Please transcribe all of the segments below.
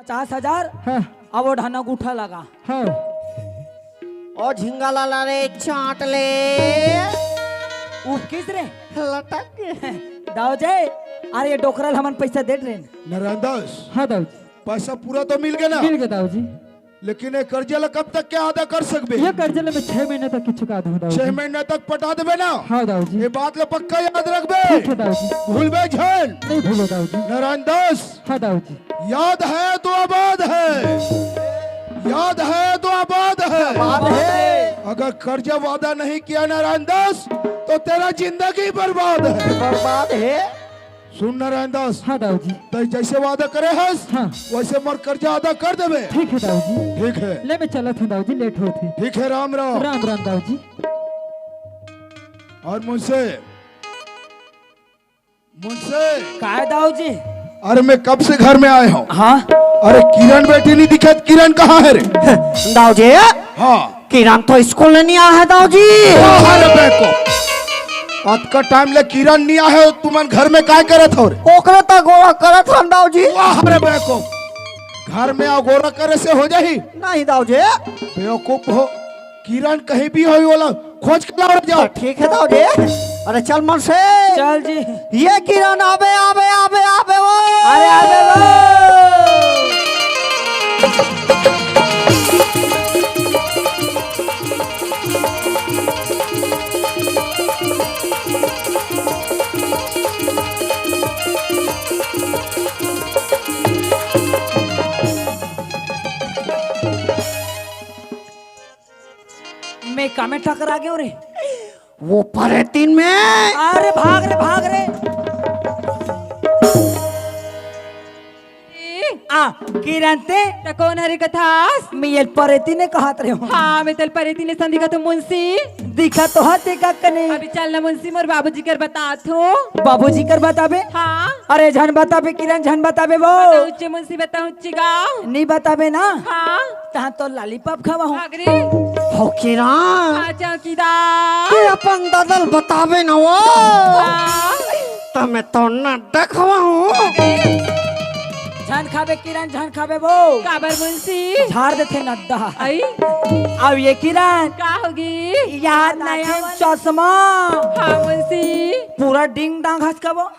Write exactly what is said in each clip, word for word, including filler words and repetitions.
पचास हजार। हाँ। अब वो ढाना गूठा लगा। हाँ। ओ झिंगा लाला रे, चाट ले। उफ, किस रे? लटक के। दाऊ जी, अरे ये डोकरा ल हमन पैसा दे रहे। नारायण दास। हाँ दाऊ जी। पैसा पूरा तो मिल गया ना? मिल गया दाऊ जी। लेकिन ये कर्जा ला कब तक के अदा कर सकबे? ये कर्जा ला मैं छह महीने तक के चुका दूँ दाऊ जी। छह महीने तक पटा देबे ना? हाँ दाऊ जी। ये बात ला पक्का याद रखबे। ठीक है दाऊ जी। भूलबे झन। नहीं भूलो दाऊ जी। नारायण दास। हाँ दाऊ जी। याद है तो आबाद है, याद है तो आबाद है। आबाद है। अगर कर्जा वादा नहीं किया नारायण दास, तो तेरा जिंदगी बर्बाद है। बर्बाद है। सुन नारायण दास। हाँ दाऊ जी। तय जैसे वादा करे हस, हाँ। वैसे मोर कर्जा अदा कर देबे। ठीक है दाऊ जी। ठीक है। ले मैं चलत हूँ दाऊ जी, लेट होत हे। ठीक है, राम राम। राम राम दाऊ जी। और मुंशी, मुंशी। काय दाऊ जी? अरे मैं कब से घर में आए हूँ। हाँ। अरे किरण बेटी नहीं दिखत, किरण कहाँ है रे? दाऊ जी। हाँ। किरण तो स्कूल में नहीं आया है दाऊ जी। वाह रे बेको, अतका टाइम ले किरण नहीं आया है, तुमन घर में काय करत हो रे? ओकरे त गोरा करत हन दाऊ जी। वाह रे बेको, घर में अगोरा करे से हो जाही? नहीं दाऊ जी। बेवकूफ हो, किरण कहीं भी होई, ओला खोज के लाओ रे, जाओ। हाँ, ठीक है दाऊ जी। अरे चल मन से। चल जी। ये किरण आबे, आबे, आबे, आबे, ओ। अरे आबे वो। मैं कामे टकरा गयो रे। वो परेतीन में। अरे भाग रे, भाग रे। आ, किरण ते? त कोन हरे कथास? मैं ये परेतीन ने कहत रहे हूँ। हाँ, मैं तेल परेतीन ने संग दिखत हूँ मुंशी। दिखत तो हा, दिखत कने। अभी चल ना मुंशी, मोर बाबूजी कर बतात हूँ। बाबूजी कर बताबे? हाँ। अरे झन बताबे किरण, झन बताबे वो। बताऊँ चे मुंशी, बताऊँ चे गाँव। नहीं बताबे ना? हाँ। तहाँ तो लॉलीपॉप खावा हूँ। भाग रे। हो किरण। हाँ, चौकीदार। तू अपन दादा ल बताबे न वो। हाँ। त मैं तो नड्डा खावा हूँ। झन खाबे किरण, झन खाबे वो। काबर मुंशी? झाड़ देथे नड्डा। आई? अब ये किरण। का होगी? यार नया चश्मा। हाँ मुंशी। पूरा डिंग डांग हस का वो।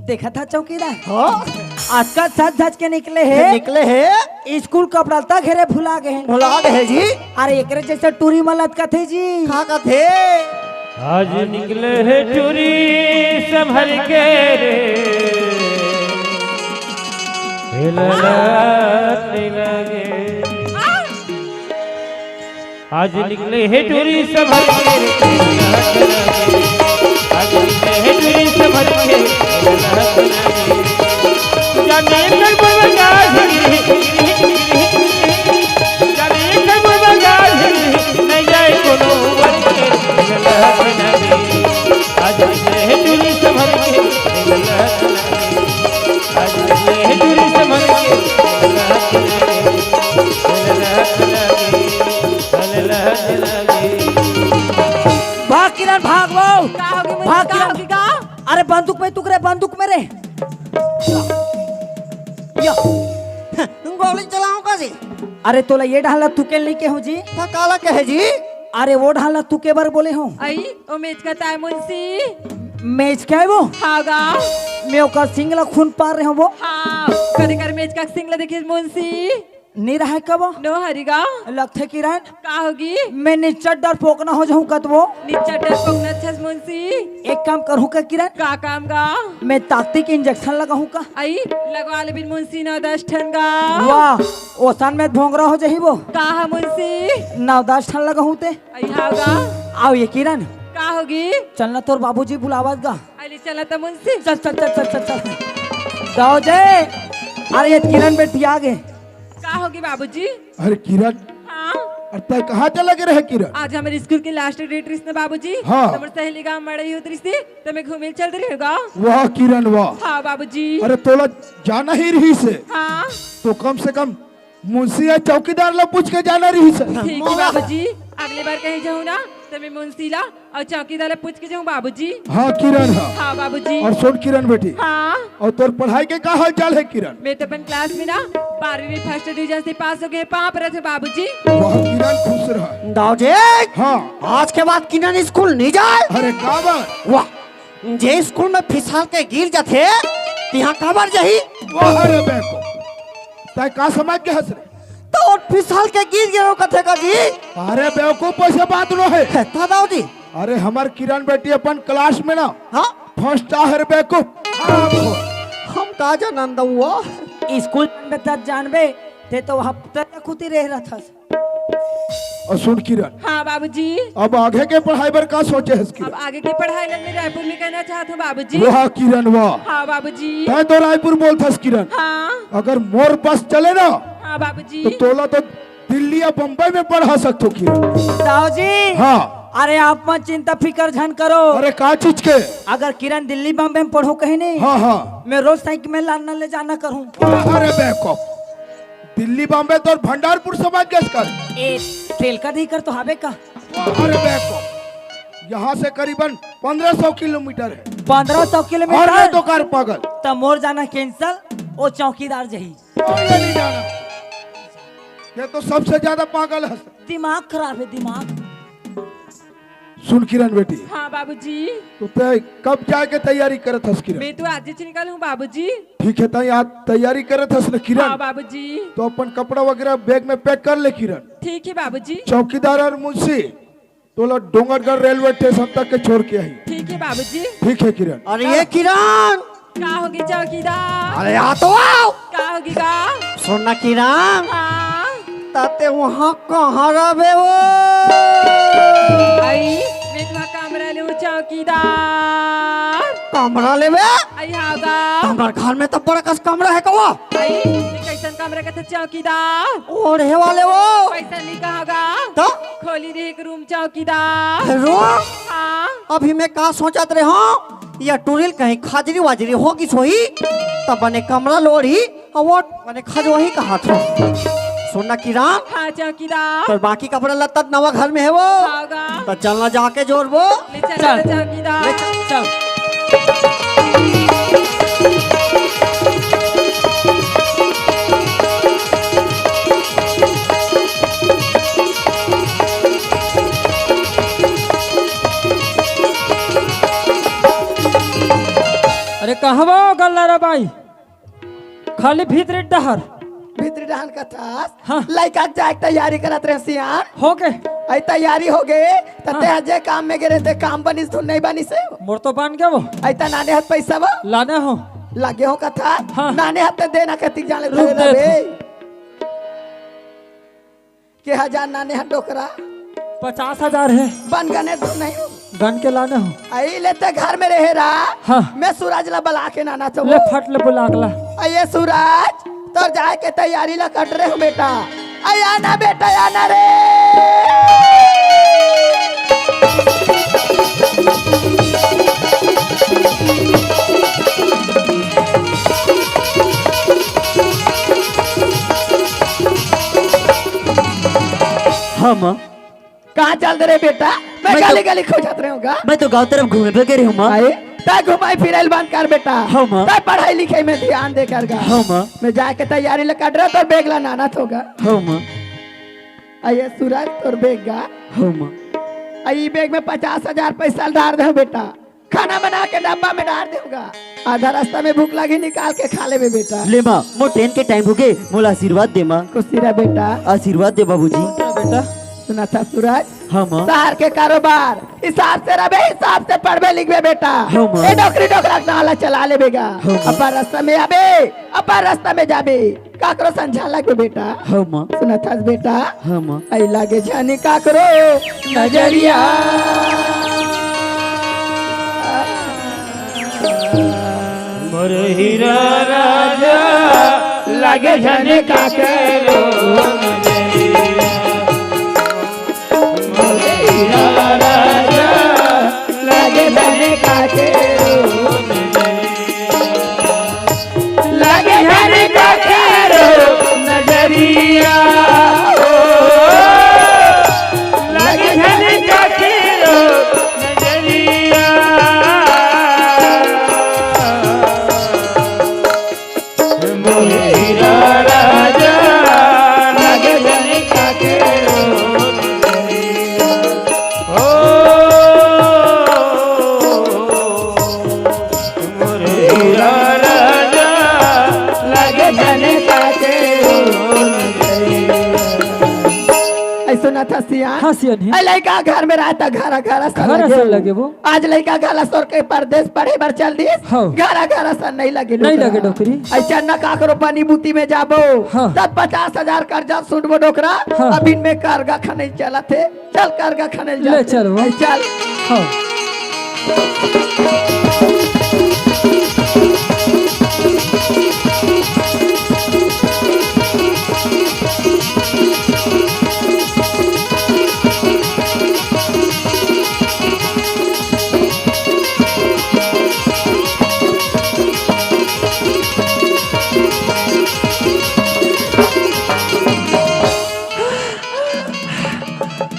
देखत हा चौकीदार? हाँ। आजकल सज धज के निकले हे। निकले हे। स्कूल कपड़ा तक घेरे भुला गए हैं। भुला गए हैं जी। अरे एकरे जैसे टूरी मन लटकत हे जी। का कथे? आज निकले हे टूरी संभर के रे। हे ललत लगे। आज निकले हे टूरी संभर के रे, आज निकले हे टूरी संभर के रे, जाने कर बगा झिगरी, जाने कर बगा झिगरी, नहीं जाए कोनो वर के रे, आज निकले हे टूरी संभर के रे, आज निकले हे टूरी संभर के रे, भाग किरण, भाग वो। का होगे मुंशी? भाग का किरण। होगे का? अरे बंदूक में तुक रे, बंदूक में रे। या। गोली चलाऊं का जी? अरे तोला ये ढाला तुके नहीं कहूँ जी। त काला कहे जी? अरे वो ढाला तुके बर बोले हूँ। आई, ओ मेचका ताय मुंशी। मेचका हे वो? हाँ गा। मैं ओकर सिंग ला खून पार रहे हूँ वो। हाँ, कदे कर मेचका सिंग ला देखिस मुंशी। नी रहय कब? नो हरिगा। लगथे किरण। का होगी? मैं निच्चट डरपोकना हो जाहूँ कतवो। निच्चट डरपोकना छस मुंशी। एक काम करहूँ का किरण? का काम गा? मैं ताकती के इंजेक्शन लगाहूँ का? आई, लगवा ले बिन मुंशी नौ दस ठन गा। वाह, ओसन में भोंगरा हो जाही वो। का हा मुंशी? नौ दस ठन लगाहूँ ते। आई हा गा। आओ ये किरण। का होगी? चलना तोर बाबूजी बुलावत गा। अली चला त मुंशी। चल, चल, चल, चल, चल, चल। दाऊ जी, अरे ये किरण बेटी आ गए। का होगी बाबूजी? अरे किरण। हाँ। अरे तय कहाँ चला गए रहे किरण? आज हमर स्कूल के लास्ट डेट रहिस न बाबूजी। हाँ। त हमर सहेली गाँव मड़ई होत रहिस थी, त मैं घूमे ल चल रही हूँ गाँव। वाह किरण वाह। हाँ बाबूजी। अरे तोला जाना ही रहिस हे। हाँ। तो कम से कम मुंशी या चौकीदार ला पूछ के जाना रहिस हे। ठीक है बाबूजी, अगली बार कहीं जाऊँ ना त मैं मुंशी ला अउ चौकीदार ला पूछ के जाहूँ बाबूजी। हाँ किरण, हाँ। हाँ बाबूजी। अउ सुन किरण बेटी। हाँ। अउ तोर पढ़ाई के का हाल चाल हे किरण? मैं तो अपन क्लास में ना बारहवीं में फर्स्ट डिवीजन से पास हो गे, पाँव परत हँव बाबूजी। वाह किरण, खुश रह। दाऊ जी, हाँ। आज के बाद किरण स्कूल नहीं जाए। अरे का बात? वाह, जे स्कूल में फिसल के गिर जाथे, तिहाँ काबर जाही? वाह रे बेवकूफ, तैं का समझ गे हस रे? त फिसल के गिर गे हों कथे का जी? अरे बेवकूफ, वइसे बात नोहे। हे, त दाऊ जी। अरे हमर किरण बेटी अपन क्लास में ना हाँ? फर्स्ट आए हे रे बेवकूफ। हाँ, बोल। हम का जानन दउआ? स्कूल जानबे तब जानबे, तैं तो हफ्ता तक खुती रहे रहथस। अउ सुन किरण। हाँ बाबूजी। अब आगे के पढ़ाई बर का सोचे हस अब किरण? आगे के पढ़ाई ला मैं रायपुर में करना चाहत हँव बाबूजी। वाह किरण वाह। हाँ बाबूजी। तैं तो रायपुर बोलथस किरण। हाँ। अगर मोर बस चले ना हाँ बाबूजी। त तोला तो दिल्ली या बम्बई में पढ़ा सकथों किरण। दाऊ जी। हाँ। अरे आप मन चिंता फिकर झन करो। अरे का चीज के? अगर किरण दिल्ली बम्बई में पढ़हूँ कहे नहीं हाँ, हाँ। मैं रोज साइकिल में लाना ले जाना करहूँ। अरे बेवकूफ, दिल्ली बम्बई तोर भंडारपुर समझ गेस का? ए, तेलका दही कर तो हवे का? अरे बेवकूफ, यहाँ से करीबन पन्द्रह सौ किलोमीटर हे। पन्द्रह सौ किलोमीटर? अरे तो कर पागल। त मोर जाना कैंसिल, ओ चौकीदार जाही। अरे नहीं जाना, ये तो सबसे ज्यादा पागल हे। दिमाग खराब हे, दिमाग। सुन किरण बेटी। हाँ बाबूजी। त तैं कब जाए के तैयारी करत हस किरण? मैं तो आज ही निकलहूँ बाबूजी। ठीक हे, तैं आज तैयारी करत हस ना किरण? हाँ बाबूजी। त अपन कपड़ा वगैरह बैग में पैक कर ले किरण। ठीक हे बाबूजी। चौकीदार अउ मुंशी तोला डोंगरगढ़ रेलवे स्टेशन तक के छोड़ के आही। ठीक हे बाबूजी। ठीक हे किरण। अरे ये किरण, का होगे चौकीदार? अरे आ तो आ। का होगे गा? सुन ना किरण। हाँ। त तैं उहाँ कहाँ रहबे ओ? अई, मैं तुँहर कमरा लेहूँ चौकीदार। कमरा लेबे? अई हाँ गा। हमर घर में त बड़कस कमरा हे कवा। अई, ये कइसन कमरा कथे चौकीदार? ओढ़े वाले ओ। पइसा नहीं कहा गा। त? खोली रहे एक रूम चौकीदार। रूम? हाँ। अभी मैं का सोचत रहे हँव, ये टुरी ल कहीं खजरी वजरी हो गिस होही, त बने कमरा ल ओढ़ही, अउ ओ बने खजवाही कहाथों। सुन ना किरण। हाँ चौकीदार। तोर बाकी कपड़ा लत्ता नवा घर में हे ओ। हाँ गा। त चल ना जाके जोरबो। ले चल, चल। चौकीदार। ले चल, चल। अरे कहवा गल्ला रे बाई? खाली भीतरी डहर। भीतरी डहर कथस? हाँ। लइका के जाए के तैयारी करत रहे सियान। होगे? अई तैयारी होगे, त हाँ। तैं जे काम में गे रहे, तैं काम बनिस धुन नहीं बनिस हे? मोर तो बन गे ओ। अई त नाने हस पइसा बा? लाने हँव। लागे हँव कथस? हाँ। नाने हस त दे ना कतिक जाने रुक धरे दे रहबे। के हजार नाने हस डोकरा? पचास हजार हे। बन गने धुन नहीं। गन के लाने हँव। अई ले तैं घर में रहे रहा। हाँ। मैं सूरज ला बला के लानत हँव। ले फट ले बुला के ला। अई ये सूरज, तोर जाए के तैयारी ला कर रहे हँव बेटा। अई आना बेटा, आना रे। हम कहाँ चल दे रहे बेटा? मैं मैं तो गली गली खोजत रहे हँव गा। मैं तो गाँव तरफ घूमे बर गे रहे हँव माँ। अई, तैं घुमाई फिराई ल बंद कर बेटा। हाँ माँ। तैं पढ़ाई लिखाई में ध्यान दे कर गा। हाँ माँ। मैं जाए के तैयारी ला कर रहे हँव, तोर बैग ला लानत हँव गा। हाँ माँ। अई ये सूरज तोर बैग गा। हाँ माँ। अई बैग में पचास हजार पइसा डार दे हँव बेटा। खाना बना के डब्बा में डार दे हँव गा। आधा रस्ता में भूख लगही, निकाल के खा लेबे बेटा। ले माँ, मोर ट्रेन के टाइम होगे, मोला आशीर्वाद दे माँ। खुशी रह बेटा। आशीर्वाद दे बाबूजी। बेटा। सुनथस सूरज? हाँ माँ। शहर के कारोबार हिसाब से रहबे, हिसाब से पढ़बे लिखबे बेटा। हाँ माँ। ए नौकरी डोकरा के नाला चला लेबे गा। हाँ माँ। अपन रस्ता में आबे, अपन रस्ता में जाबे। काकरो संझा लगबे बेटा। हाँ माँ। सुनथस बेटा? हाँ माँ। अई लागे झन काकरो नजरिया। मोर हीरा राजा लागे झन काकरो नजरिया। मोर हीरा राजा लागे झन काकरो नजरिया। लागे झन काकरो नजरिया, ओ, लागे झन काकरो सुनत हस सियान? हाँ, सियान हे। ए लइका घर में रहय त घरा घरा सन घर लगे सन हो। लगे वो। आज लइका घला छोर के परदेस पढ़े बर चल दिस। हाँ। घरा घरा सन नइ लगे नहीं लगे डोकरा। अइसन न काकरो पानी बूती में जाबो। हाँ। तब पचास हजार करजा सुनबो डोकरा। हाँ। अभी में करगा खनई चलत हे। चल करगा खनई ले जाथे। चल वो। ए चल। हाँ।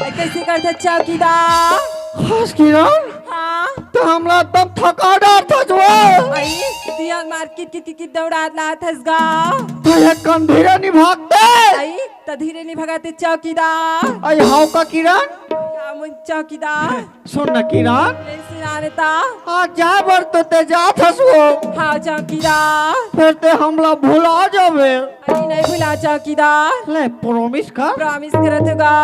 ए, कइसे करथस चौकीदार? हस किरण, हाँ। त हमला एकदम थका डारथस वो। अई, तिहा मार कित कित कित कित दउड़ात लात हस गा। त एक कन धीरे नइ भगते। अई, त धीरे नइ भगते चौकीदार। अई, हव का किरण? हाँ, मोर चौकीदार। सुन न किरण। ए, सुना न त। आज जाय बर तो तें जात हस वो। हाँ, चौकीदार। फेर तें हमला भुला जाबे। अरे नहीं भुला चौकीदार। ले, promise कर। Promise करत हँव गा।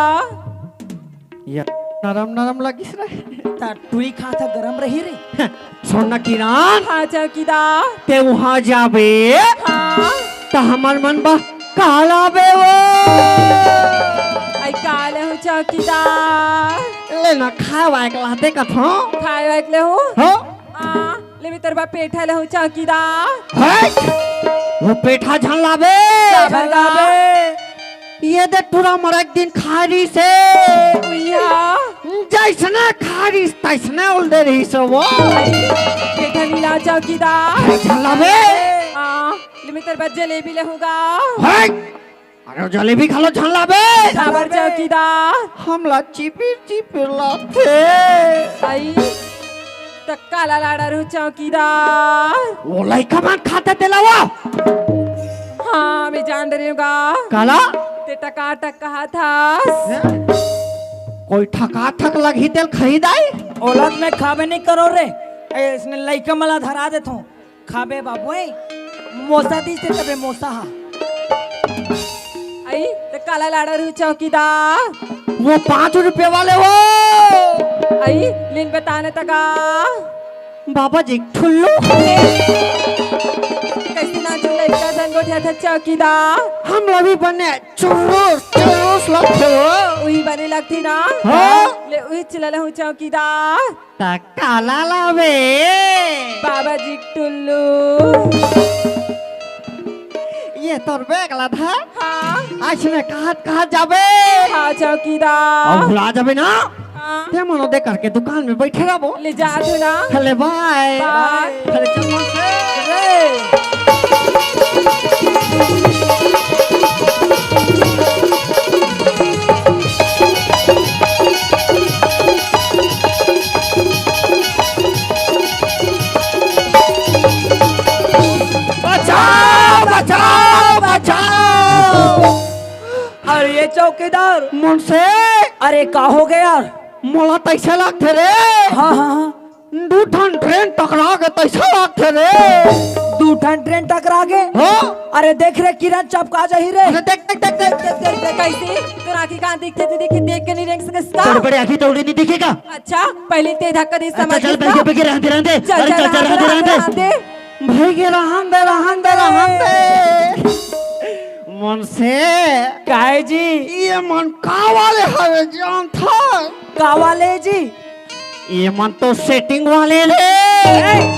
ये नरम नरम लगिस रे। त टुरी खात ह गरम रही रे। सुन न किरण। हाँ, चौकीदार। तें उहाँ जाबे। हाँ। त हमर मन बर का लाबे वो? अई का लेहूँ चौकीदार? ले न खाय वाय के लाते कथों। खाय वाय के लेहूँ? हो? आ, ले मैं तोर बर पेठा लेहूँ चौकीदार। हट! वो पेठा झन लाबे। काबर झन लाबे? ये दे टुरा मोर एक दिन खाय रिहिसे। उइया। जइसने खाय रिहिस, तइसने उल्दे रिहिसे वो। पेठा नइ लाँव चौकीदार। झन लाबे। आ, ले मैं तोर बर जलेबी लेहूँ गा। हट! अरे जलेबी घलो झन लाबे। काबर चौकीदार? हमला चिपिर चिपिर लागथे। अई, त काला लाडर हूँ चौकीदार। वो लइका मन खाथे तेला वो। हाँ, मैं जान डरेंव गा। काला? तें टकाटक कहत हस। हैं? कोई ठकाठक लगही तेला खरीदय? ओला त मैं खाबे नइ करों रे। ए, अइसने लइका मन ला धरा देथों। खाबे बाबू, ए, मोसा दिस ते तभे मोसा हा। अई, त काला लाडर हूँ चौकीदार। वो पाँच रुपया वाले वो। अई, ले न बता न त गा। बाबा जी, ठुल्लू। कइसे नाचू लइका झन गोठियाथस चौकीदार। हमला भी बने चुर्रुस, चुर्रुस लगथे वो। उही बने लगथे ना? हाँ। ले, उही च लेहूँ चौकीदार। त काला लाबे? बाबा जी टुल्लू। ये तोर bag ला धर। हाँ। अइसने कहत कहत जाबे। हाँ, चौकीदार। अउ भुला जाबे ना। हाँ। तें मन ओदे करके दुकान में बइठे रहबो। ले जात हँव ना। चले bye। Bye। चले चल मन से। बचाओ, बचाओ, बचाओ। अरे ये चौकीदार। मुंशी। अरे का हो गया यार? मोला तइसे लागथे रे। हाँ, हाँ, हाँ। दू ठन train टकरा गे तइसे लागथे रे। दू ठन train टकरा गे? हाँ। अरे देख रे किरण चपका जाही रे। अरे देख, देख, देख, देख। देख, देख, देख, कइसे? तोर आँखी कहाँ दिखथे? तैं देख, देख के नइ रेंग सकस का? बड़े बड़े आँखी तोर नइ दिखे का? अच्छा, पहिली तें धक्का दे अच्छा, समझ चल, गइस ना? बइठे, बइठे, रहन दे, रहन दे। चल, अरे चल, चल, चल, रहन दे, रहन दे, रहन दे। रहन दे। भइगे, रहन दे, रहन दे, रहन दे। मुंशी। काय जी? ये मन का वाले हवे जानथस? का वाले जी? ये मन तो setting वाले रे। ए!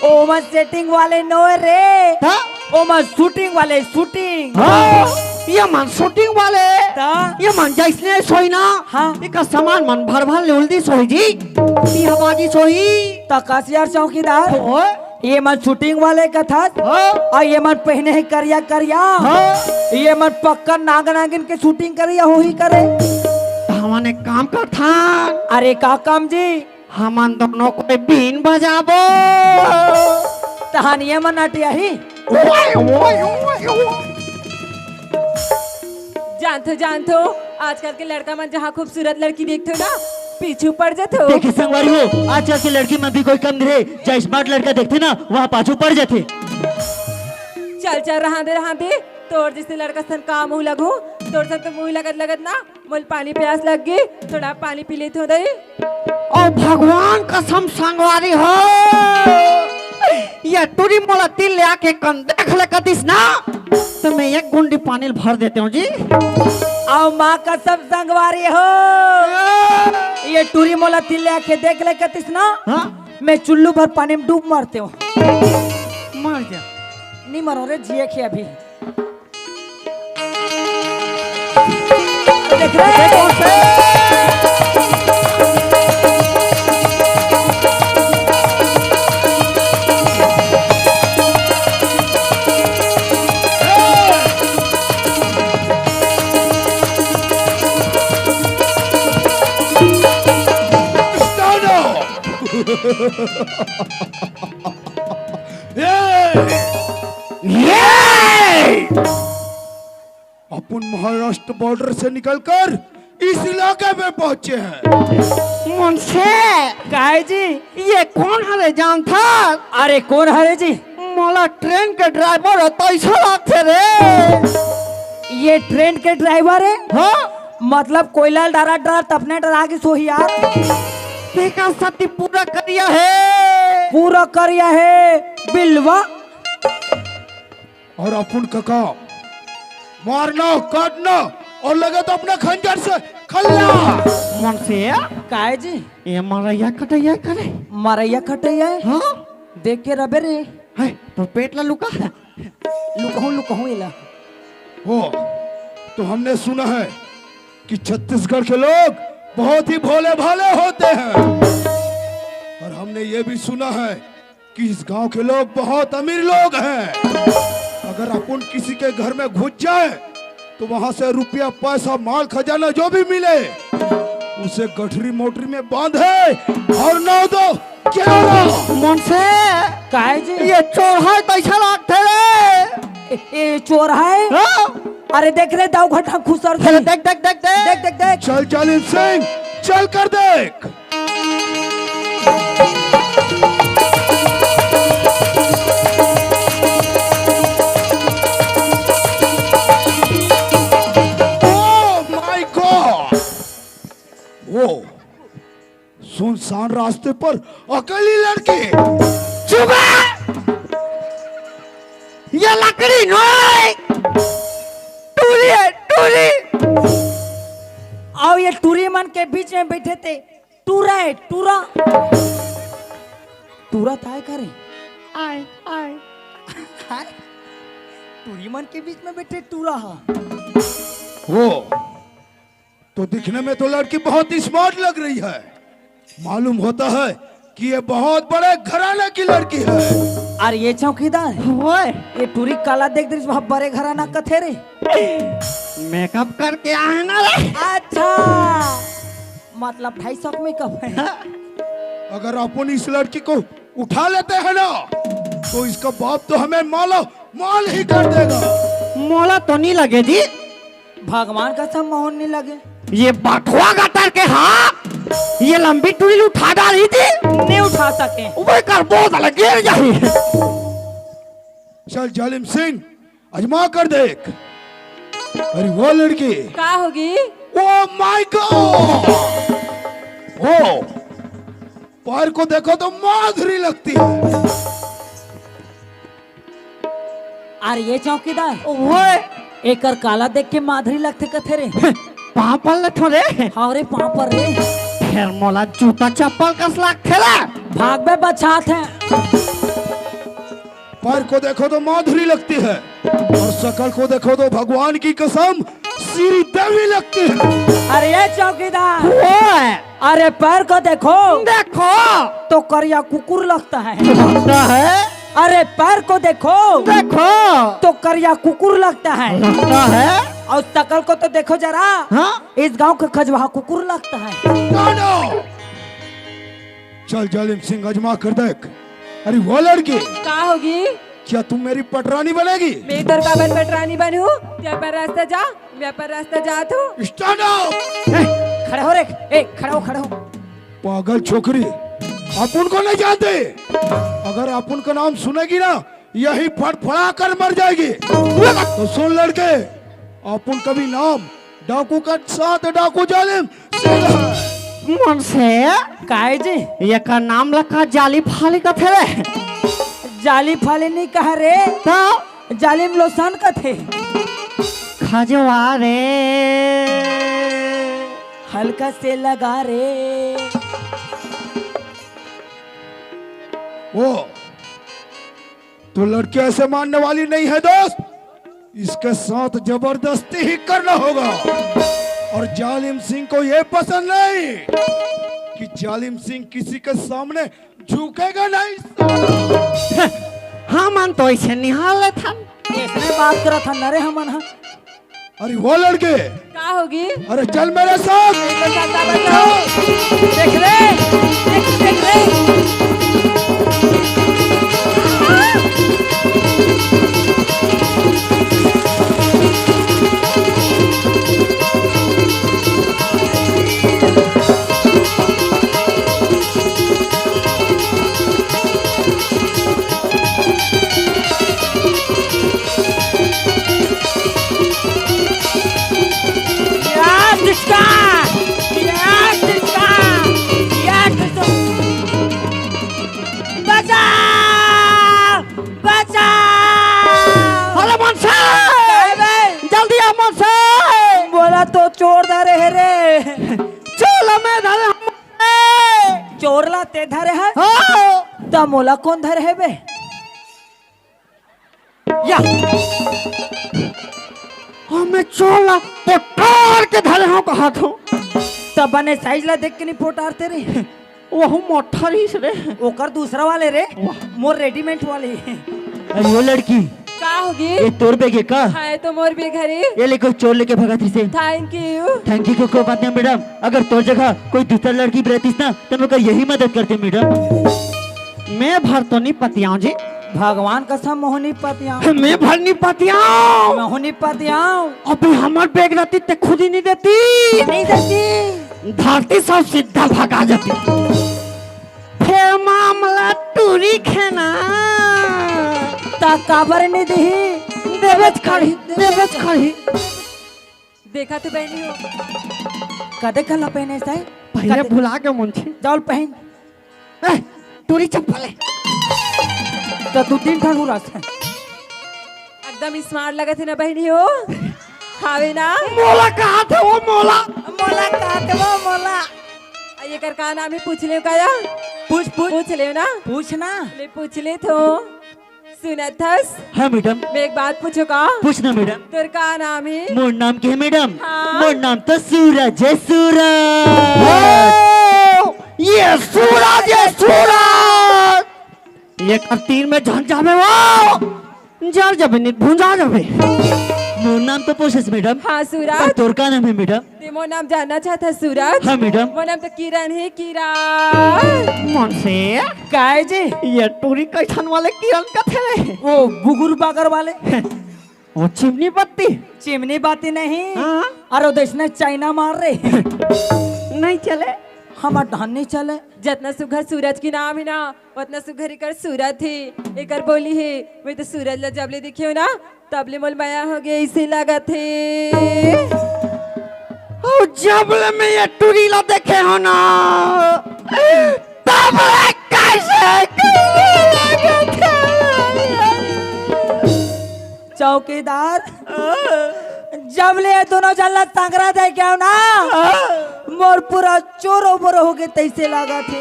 ओ मन setting वाले नोहे रे। हाँ? ओ मन shooting वाले, shooting। हाँ, ये मन shooting वाले। ता? ये मन जइसने सोई ना। हाँ। एकर सामान मन भर भर ले उल्दी सोई जी। बिहाबाजी सोई। त कस यार चौकीदार। ओए। ये मन shooting वाले कथस। हाँ। अउ ये मन पहिने हे करिया करिया। हाँ। ये मन पक्का नाग नागिन के shooting करिया होही करे। त हमन एक काम करथन। अरे का काम जी? हमन दूनों कोई बीन बजाबो। तहान ये मन अटियाही। ओए, ओए, ओए, ओए। जानथो, जानथो, आजकल के लड़का मन जहाँ खूबसूरत लड़की देखथो ना, पीछू पड़ जथो। देखे संगवारी हो, आजकल के लड़की मन भी कोई कम नइ हे, जहाँ smart लड़का देखथे ना, वहाँ पाछू पड़ जाथे। चल, चल, रहन दे, रहन दे, तोर जइसे लड़का सन का मुंह लगहूं, तोर सन तो मुंह लगत लगत ना मोला पानी प्यास लग गे, थोड़ा पानी पी लेथंव दई। अउ भगवान कसम संगवारी हो, ये टूरी मोला तीर ले आके कन देख ले कतिस ना, त मैं एक गुंडी पानी ल भर देतेंव जी। अउ माँ कसम संगवारी हो, ये टूरी मोला तीर ले आके देख ले कतिस ना, हाँ? मैं चुल्लू भर पानी में डूब मरतेंव। मर जा। नी मरों रे, जियेक हे अभी। देख रे। Stand up! ये! ये! अपन महाराष्ट्र बॉर्डर से निकलकर इस इलाके में पहुंचे हैं। मुंशी! काय जी? ये कोन हरे जानथस? अरे कोन हरे जी? मोला ट्रेन के ड्राइवर ह तइसे लागथे रे। ये ट्रेन के ड्राइवर हे? हाँ। मतलब कोयला ल डरात डरात अपने डरा गिस होही यार। तेकर सेती पूरा करिया हे। पूरा करिया हे बिलवा। अउ अपन कका, मारना, काटना अउ लगे त अपने खंजर से खल्ला। मुंशी, काय जी? ये मरइया कटइया करे। मरइया कटइया हे? हाँ? देख के रबे रे। है, तो पेट ला लुका। लुकहूं, लुकहूं एला। हो, तो हमने सुना है कि छत्तीसगढ़ के लोग बहुत ही भोले भाले होते हैं, और हमने ये भी सुना है कि इस गांव के लोग बहुत अमीर लोग हैं। अगर अपन किसी के घर में घुस जाए तो वहां से रुपया, पैसा, माल, खजाना जो भी मिले, उसे गठरी मोटरी में बांधे और नौ दो ग्यारह। मुंशी, काय जी? ये चोर हे तइसे लागथे रे। ए, ए, चोर हे? हाँ? अरे देख रे, दाऊ घटा खुसर अरे दे। देख, देख, देख, देख। देख, देख, देख। चल जालिम सिंह, चल कर देख। Oh my God! वो सुनसान रास्ते पर अकेली लड़की। चुप! ये लकड़ी नोहे, टूरी हे, टूरी। अउ ये टूरी मन के बीच में बइठे ते टूरा हे, टूरा। टूरा ताय करे। आय, आय। आय। टूरी मन के बीच में बइठे टूरा ह। वो तो दिखने में तो लड़की बहुत ही smart लग रही है। मालूम होता है कि ये बहुत बड़े घराने की लड़की है। अरे ये चौकीदार, ओए। ये टूरी काला देख दे, वहाँ बड़े घराना कथे रे। Makeup करके आए ना रे। अच्छा, मतलब ढाई सौ का makeup है। अगर अपन इस लड़की को उठा लेते हैं ना, तो इसका बाप तो हमें माला माल ही कर देगा। मोला तो नहीं लगे जी। भगवान कसम मोहन नहीं लगे। ये बथुआ गतर के हा, ये लंबी टूरी उठा डारी थी। नहीं उठा सके। वो कर बहुत लगे गिर जाही। चल जालिम सिंह, आजमा कर देख। अरे वो लड़की। का होगे? Oh my God! ओ, पैर को देखो तो माधुरी लगती है। अरे ये चौकीदार, ओए। एकर काला देख के माधुरी लगथे कथे रे। पाँव पर ले ठो रे। हाँ रे, पाँव पर रे। फेर मोला जूता चप्पल कस लागथे रे। भाग बे, बचात हे। पैर को देखो तो माधुरी लगती है, और शकल को देखो तो भगवान की कसम श्री देवी लगती है। अरे ये चौकीदार, ओए। अरे पैर को देखो। देखो। तो करिया कुकुर लगता है। लगता है। अरे पैर को देखो। देखो। तो करिया कुकुर लगता है। लगता है। और शकल को तो देखो जरा। हाँ? इस गांव का खजवाहा कुकुर लगता है। कानो। चल जालिम सिंह, आजमा कर देख। अरे वो लड़की। का होगे? क्या तुम मेरी पटरानी बनेगी? मैं तोर काबर पटरानी बनहूं? तैं अपन रास्ता जा, मैं अपन रास्ता जात हूं। Stand up! खड़ा हो रे, ए, खड़ा हो, खड़ा हो। पागल छोकरी, अपन को नहीं जानते। अगर अपन का नाम सुनेगी ना, यही फड़फड़ा कर मर जाएगी। तो सुन लड़के, अपन कभी नाम डाकू का साथ डाकू जालिम सिंह है। मुंशी, काय जी? एकर नाम ला का जाली फाली कथे रे? जाली फाली नहीं कहा रे, तो जालिम लोसान कथे। खजवा रे। हल्का से लगा रे। वो तो लड़की ऐसे मानने वाली नहीं है दोस्त, इसके साथ जबरदस्ती ही करना होगा। और जालिम सिंह को यह पसंद नहीं कि जालिम सिंह किसी के सामने झुकेगा नहीं। हमन तो ऐसे निहाल थन। इसने बात करा था न रे हमन हा। अरे वो लड़के, का होगी? अरे चल मेरे साथ। देख रे, देख, देख रे। या किसका? या किसका? या किसका? बचाओ! बचाओ! अरे मनसा! काय बे? जल्दी आ मनसा! मोला तो चोर धरे हे रे। चोर में धरे हम। चोर ला ते धरे हे? हाँ। त मोला कोन धरे हे बे? या। हमें चोर ला पोटार के धरे हो कहा थो। त बने साइज ला देख के नहीं पोटारते रे। वहू मोठा रहीस रे। ओकर दूसरा वाले रे। वाह। मोर रेडीमेड वाले। अरे वो लड़की, का होगी? ये तोर बैग है का? हाँ, ये तो मोर बैग हरे। ये ले, कोई चोर लेके भगा थे इसे। Thank you. थैंक यू को कोई बात नहीं मैडम, अगर तोर जगह कोई दूसरा लड़की भी रहतीस ना, तो मैं ओकर यही मदद करते मैडम। मैं भर तो नहीं पतियाऊं जी। भगवान कसम, मोहनी पतियाऊं। मैं भर नहीं पतियाऊं। मोहनी पतियाऊं। अभी हमर बैग रहती ते खुद ही नहीं देती। नहीं देती। धरती सब सीधा भगा जाती। फेर मामला टूरी खेना। ता काबर नहीं दिही? देवेच खड़ी, देवेच खड़ी। देखा तो बहनी हो। कदे कला पहने से? पहले कदे भुला के मुंशी। जाओ पहन। ए, टूरी चप्पल है। तो दू तीन ठन उड़ास है। एकदम स्मार्ट लगत है ना बहनी हो। हावे ना? मोला कहा था वो मोला? मोला कहा था वो मोला? आ, एकर का नाम है पूछ ले का या? पूछ, पूछ। पूछ ले ना? पूछ ना। ले पूछ ले तो। सुनत हस? हाँ मैडम। मैं एक बात पूछो का? पूछना मैडम। तोर का नाम है? मोर नाम के है मैडम? हाँ। मोर नाम तो सूरज है, सूरज। ओ, ये सूरज, ये सूरज। ये कर तीन में झन जाबे वो। जर जाबे, नहीं भुंजा जाबे। मोर नाम तो पूछस मैडम। हाँ सूरज। पर तोर का नाम है मैडम? ते मोर नाम जानना चाहत हस सूरज? हाँ मैडम। मोर नाम तो किरण है, किरण। मुंशी? काय जी? ये टूरी कैसन वाले किरण कथे रे? वो बुगुर बागर वाले। वो चिमनी बत्ती? चिमनी बत्ती नहीं। हाँ। अरे वो देश ने चाइना मार रे। नहीं चले। हमार धान नहीं चले। जतना सुघर सूरज के नाम है ना, ओतना सुघर एकर सूरत हे, एकर बोली हे। मैं तो सूरज ला जब ले देखे हो ना, तब ले मोल मया हो गए, इसे लागत हे। अउ जब ले मैं ये टूरी ला देखे हो ना, तब ले कैसे, कैसे लागत हे। चौकीदार, जब ले ये दोनों जन ला संगरा दे गया ना, मोर पूरा चोरो बोरो हो गए, तैसे लागत हे।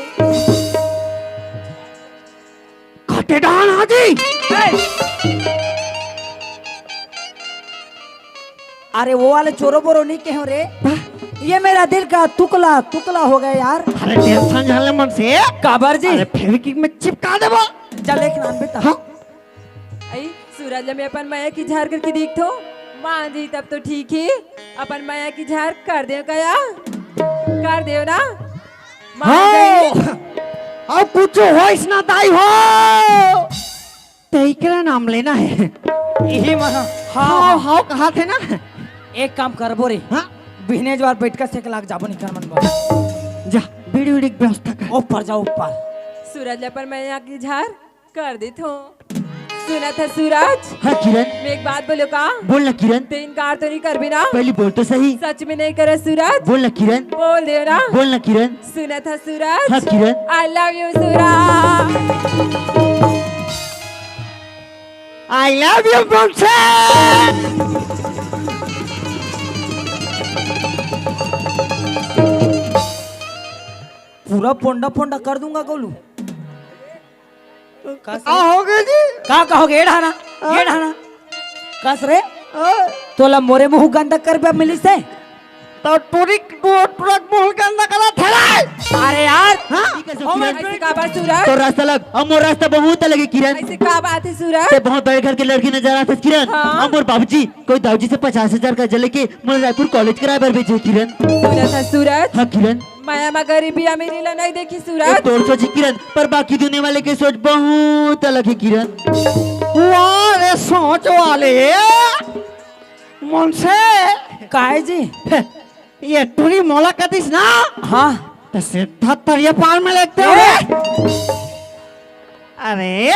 खटेदान हाजी। अरे वो वाले चोरो बोरो नहीं कहो रे। हाँ? ये मेरा दिल का तुकला तुकला हो गया यार। अरे टेंशन झाले मन से। काबर जी? अरे फेविक्विक में चिपका देबो। जा लेके आन बेटा। हाँ? आई सूरज ल मैं अपन मया की झार करके देखथो। मान जी तब तो ठीक है। अपन मया की झार कर दे कया? कर दे ना? मान हाँ। जाई। अब कुछ होइस ना दाई हो। तेकरा नाम लेना है। यही मन। हाँ, हाँ, हाँ। हाँ, कहा थे ना। एक काम करबो रे। हाँ? बिहने जवार बैठ कर सेक लाग जाबो निकर मन बा। जा, बीड़ी उड़ी की व्यवस्था कर। ऊपर जा, ऊपर। सूरज ल अपन मया की झार कर देथो। सुनत है सूरज। हाँ किरण। मैं एक बात बोलो का? बोल ना किरण। ते इनकार तो नहीं करबे ना? पहली बोल तो सही। सच में नहीं करे सूरज? बोल ना किरण। बोल दे ना। बोल ना किरण। सुनत है सूरज। हाँ किरण। I love you Suraj. I love you मुंशी। पूरा पोंडा पोंडा कर दूंगा गोलू। का का हो गया जी? का कहोगे? ये ढाना, ये हाँ? ढाना। कस रे? हाँ? तोला मोरे मुंह गंदा कर बे मिली से? तो टूरी टू-, टूरा मुंह गंदा करा थेला। अरे यार। हाँ? ठीक है, ओ मैं सूरज। ऐसे का बात सूरज? तो रास्ता लग, अब मोर रास्ता बहुत अलग है किरण। ऐसे का बात है सूरज? ते बहुत बड़े घर के लड़की नजर आत हस किरण। हाँ? अब मोर बाबूजी कोई दाऊजी से पचास हजार का जले के मोला रायपुर कॉलेज कराए बर भेजे किरण। सुनत है सूरज? हाँ किरण। माया मा गरीबी अमीरी ला नहीं देखी सूरज। तोर सोच किरण, पर बाकी दुनिया वाले के सोच बहुत अलग है किरण। वाह रे सोच वाले मुंशी। काय जी? ये टूरी मोला कतिस ना? हाँ। तो सीधा तरिया पार में लेते हो। अरे,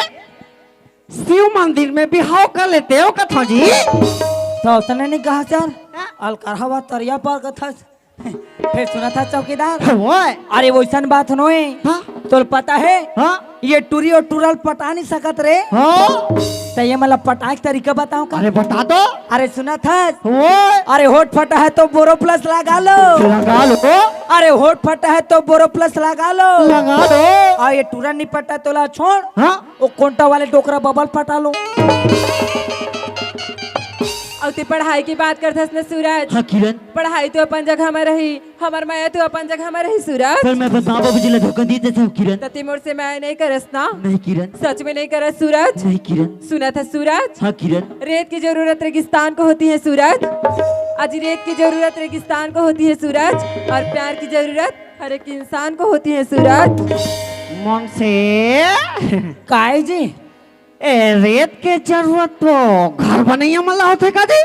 शिव मंदिर में बिहाव कर लेते हो कथा जी। तो उसने नहीं कहा सर, हाँ? अलकरहा तरिया पार कथा। फिर सुनत है चौकीदार। ओए। अरे वैसन बात नोए। हाँ? तोल पता है? हाँ? ये टूरी और टूरा ल पटा नहीं सकत रे। हाँ? तो ये मतलब पटाए के तरीका बताओ का? अरे बता दो। अरे सुनत है? ओए। अरे होठ फटा है तो बोरो प्लस लगा लो। लगा लो। अरे होठ फटा है तो बोरो प्लस लगा लो। लगा लो। और ये टूरा नहीं पटा तोला छोड़। हाँ? वो कोंटा वाले डोकरा बबल पटा लो। अउ ते पढ़ाई की बात करथस न सूरज। हाँ किरण। पढ़ाई तो अपन जगह में रही, हमर माया तो अपन जगह में रही सूरज। पर मैं अपन माँ बाबूजी ला धोखा नहीं दे सकूँ किरण। त ते मोर से माया नहीं करस ना? नहीं किरण। सच में नहीं करस सूरज? नहीं किरण। सुनत है सूरज? हाँ किरण। रेत की जरूरत रेगिस्तान को होती है सूरज। आज रेत की जरूरत रेगिस्तान को होती है सूरज। और प्यार की जरूरत हर एक इंसान को होती है सूरज। मुंशी। काय जी? ए, रेत के जरूरत तो घर बनैया मन ला होथे का जी?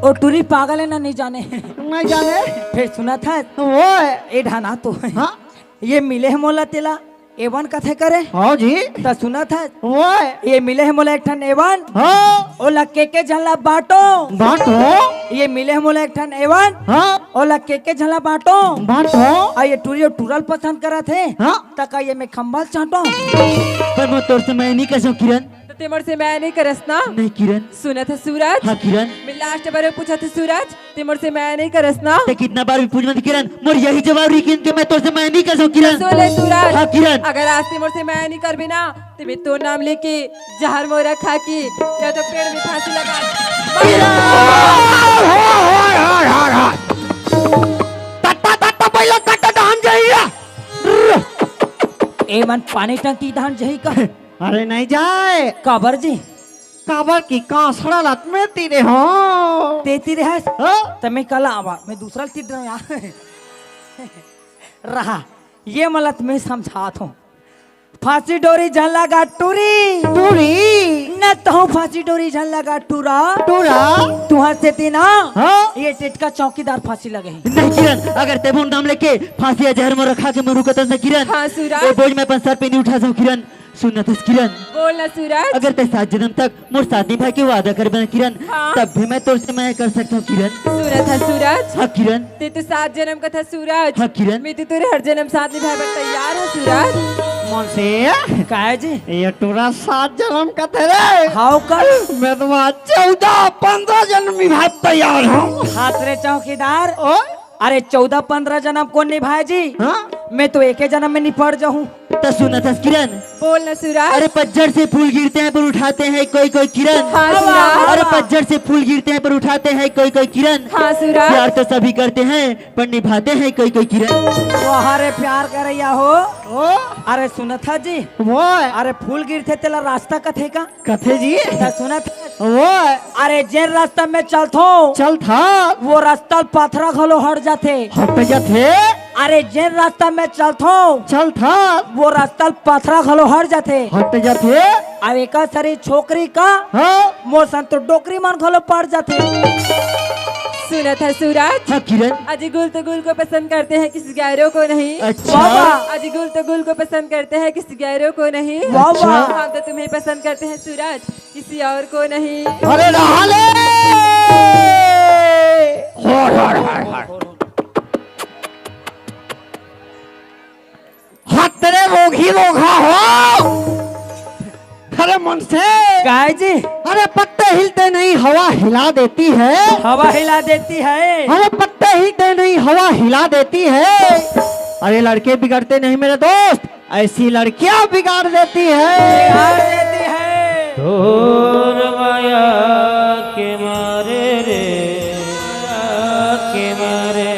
ओ टूरी पागल है ना, नहीं जाने। नहीं जाने। फिर सुनत है? ओए। ए ढाना तो। हाँ? ये मिले है मोला तेला, एवन कथे करे। हाँ जी। त सुनत है? ओए। ये मिले है मोला एक ठन एवन। हाँ। ओला के के झन ला बांटो। बांटो। ये मिले है मोला एक ठन एवन। हाँ। ओला के के झन ला बांटो। बांटो। आ ये टूरी और टूरा ल पसंद करत हे। हाँ। त का ये मैं खंभा ल चाटो? पर मैं तोर से मैं नहीं कर सकूँ किरण। त ते मोर से मैं नहीं करस ना? नहीं किरण। सुनत है सूरज? हाँ किरण। मैं लास्ट बार पूछत है सूरज, ते मोर से मैं नहीं करस ना? ते कितना बार भी पूछ मत किरण, मोर यही जवाब रही किरण कि मैं तोर से मैं नहीं कर सकूँ किरण। सुन ले सूरज। हाँ किरण। अगर आज ते मोर से मैं नहीं करबे ना, ते मैं तोर नाम लेके जहर मोरा खा के या तो पेड़ में फांसी लगा। किरण! हाय, हाय, हाय, हाय, हाय। तत्ता, तत्ता, पहले कट डान जाइए। ए मन पानी टंकी धान जही का? अरे नहीं जाए। काबर जी? काबर की कांसड़ा लत में तीरे हो। ते तीरे है? हाँ? त मैं कला आवा, मैं दूसरा तीर रहा हूँ यार। रहा, ये मलत मैं समझात हूँ। फांसी डोरी झन लगा टूरी। टूरी। न तहु फांसी डोरी झन लगा टूरा। टूरा। तुहर सेती ना। हाँ? ये टेटका चौकीदार फांसी लगे हे। नहीं किरण, अगर ते मोर नाम लेके फांसी या जहर मोर रखा के मरू कतस न किरण। हाँ, सूरज। ये बोझ मैं अपन सर पे नहीं उठा सकूँ किरण। सुनत हस किरण। बोल ना सूरज। अगर ते सात जन्म तक मोर साथ निभाए के वादा करबे ना किरण, हाँ। तब भी मैं तोर से मैं कर सकता हूँ किरण। सुनत हस सूरज। हाँ किरण। ते तो सात जन्म का था सूरज। हाँ, किरण। मैं तो तेरे हर जन्म साथ निभाए बर तैयार हूँ सूरज। मुंशी। काय जी? ये टूरा सात जन्म का थे रे। हाव का? मैं तो आज चौदह पन्द्रह जन्म निभाए तैयार हूँ। हाथ रे चौकीदार। ओ? अरे चौदह पन्द्रह जन्म कौन निभाए जी? हाँ? मैं तो एक ही जन्म में निपट जाऊँ। त सुनत हस किरण। बोल न सूरज। अरे पतझड़ से फूल गिरते हैं पर उठाते हैं कोई कोई किरण। हाँ सूरज। अरे पतझड़ से फूल गिरते हैं पर उठाते हैं कोई कोई किरण। हाँ सूरज। प्यार तो सभी करते हैं पर निभाते हैं कोई कोई किरण। वाह रे प्यार करैया हो। ओ। अरे सुनत हस जी। वो। अरे फूल गिरथे तेला रास्ता कथे का? कथे जी। त सुनत हस। वो। अरे जेन रास्ता में चलथो। चलथा। वो रास्ता पथरा घलो हट जाथे। हट जाथे। अरे जेन रास्ता में चलथो। चलथा। वो रास्ता पथरा घलो हट जाथे। हट जाथे। अब एका सरी छोकरी का। हाँ। मोर सन तो डोकरी मन घलो पड़ जाथे। सुना था सूरज। हाँ किरण। आज गुल तो गुल को पसंद करते हैं, किसी गैरों को नहीं। अच्छा। वाह, वाह। आज गुल तो गुल को पसंद करते हैं, किसी गैरों को नहीं। वाह, वाह। अच्छा। हम तो तुम्हें पसंद करते हैं सूरज, किसी और को नहीं। अरे रहा ले। हर, हर, हर, हर। हाथ तेरे मोघी मोघा हो। अरे मुंशी। काय जी? अरे पत्ते हिलते नहीं, हवा हिला देती है। हवा हिला देती है। अरे पत्ते हिलते नहीं, हवा हिला देती है। अरे लड़के बिगड़ते नहीं मेरे दोस्त, ऐसी लड़कियां बिगाड़ देती है। बिगाड़ देती है। तोर माया के मारे रे, माया के मारे।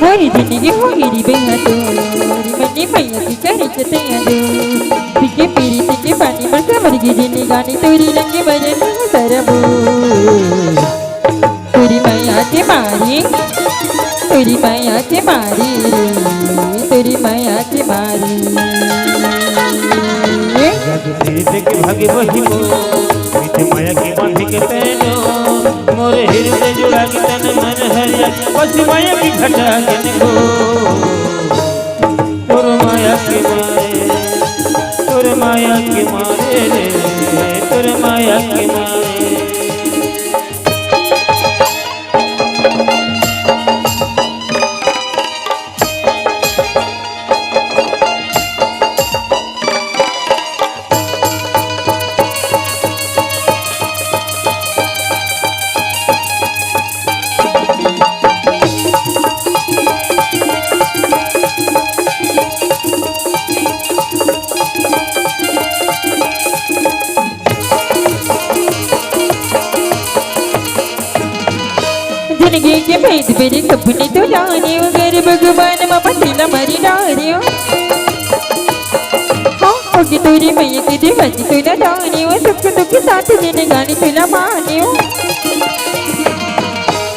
मोरी जिंदगी हो गिरी बेहा तोरी, मन्नी मैया की करे चतैया दो। पीके पीरी तिंडी पानी में सवर की जिंदगानी, तोरी रंगी बजन में सरबो। तोरी मैया के मारी, तोरी मैया के मारी रे, तोरी मैया के मारी। जग प्रीत के भागी बहिबो, प्रीत माया के बांध के तैनो, मोर हृदय जुड़ा के तन मन हरिया, बस माया की घटा के निभो। तोर माया के मारे, तोर माया के मारे रे, तोर माया के मारे। जिंदगी के भेद मेरे सपने तो जाने, अगर भगवान ममती ला मरी डारियो। हाँ, होगी तोरी मैया के दीवानी तू ना जाने, वो सुख दुख साथ जिंदगानी तू ना मानियो।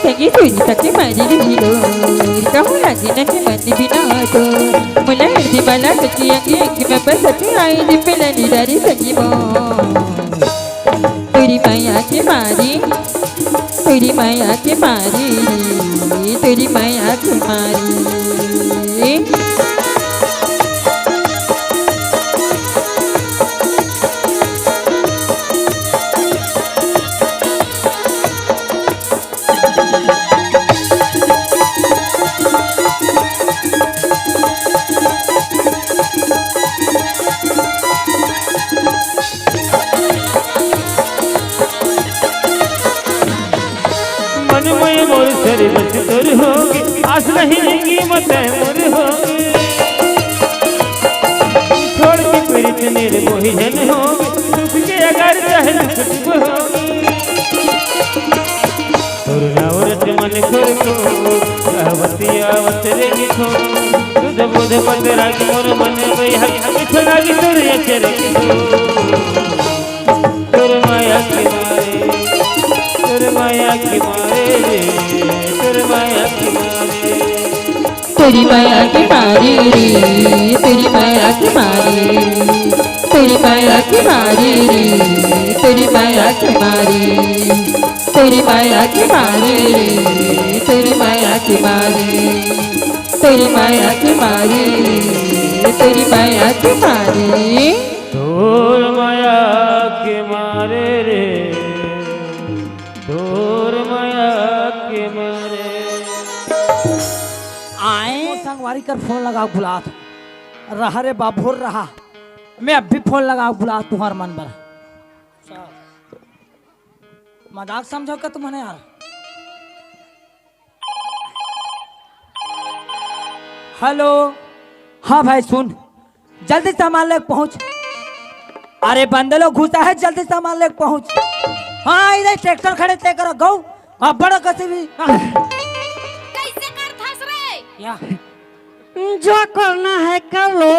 संगी सूरी तक मरी रही लो, कहूँ लागे न के मन बिना तो। मुला हृदय मला सखी अंगी अंगी में बस सखी आई दिन पे लनी डारी संगी मो। तोरी माया के मारी, तोरी माया के मारी, तोरी माया के मारी। मन में मोर शरीर से दूर होगे, आस नहीं कीमत है मोर होगे। छोड़ के पीड़ित निर्मोही जन होगे, सुख के अगर चाहे दुख होगे। तोर नाव रट मन खोर को, रहवती आवत रे लिखो। सुध बुध पत राग मोर मन बैहा, मिठ लाग तोर अचर लिखो। तोर माया के मारे, तोर माया के मारे रे, तोर माया के मारे। तोरी माया के मारे रे, तोरी माया के मारे, तोरी माया के मारे रे, तोरी माया के मारे, तोरी माया के मारे रे, तोरी माया के मारे, तोरी माया के मारे रे, तोरी माया के मारे। तोर माया के मारे रे, तोर माया के मारे। आए। संगवारी कर फोन लगा बुलात। रहा रे बाबू, रहा। मैं अब भी फोन लगा बुलात तुहार मन बर। मजाक समझो का तुमने यार? हेलो। हाँ भाई सुन, जल्दी सामान लेके पहुंच। अरे बंदलो घुसा है, जल्दी सामान लेके पहुंच। हाँ, इधर ट्रैक्टर खड़े तय करो, गऊ। अब्बड़ कसे भी। कैसे करथस रे? या। जो करना है कर लो,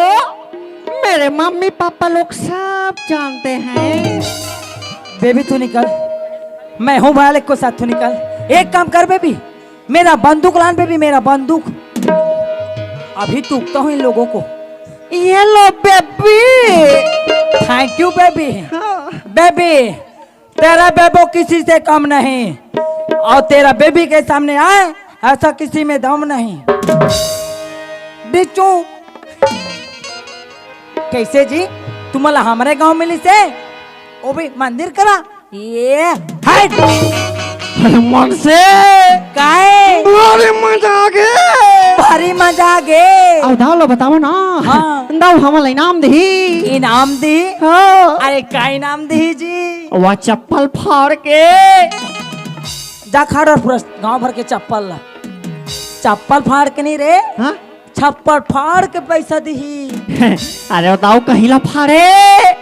मेरे मम्मी पापा लोग सब जानते हैं। बेबी, तू निकल, मैं हूँ भाई, को साथ तू निकल। एक काम कर बेबी, मेरा बंदूक लान बेबी, मेरा बंदूक। अभी टूकता हूँ इन लोगों को। ये लो बेबी। Thank you baby. हाँ। बेबी, तेरा बेबो किसी से कम नहीं, और तेरा बेबी के सामने आए, ऐसा किसी में दम नहीं। बिच्छू, कैसे जी? तुम्हाला हमारे गांव मिली से? वो भी मंदिर करा? ये हट। अरे मन से। काय? भारी मजा आ गे। भारी मजा आ गे। अब दाऊ ला बताओ ना। हाँ। दाऊ हमला इनाम दिही। इनाम दिही? हाँ। अरे का इनाम दिही जी? वो चप्पल फाड़ के। जा खाड़ और पूरा गांव भर के चप्पल ला। चप्पल फाड़ के नहीं रे। हाँ? छप्पर फाड़ के पैसा दिही। अरे दाऊ कहीं ला फाड़े।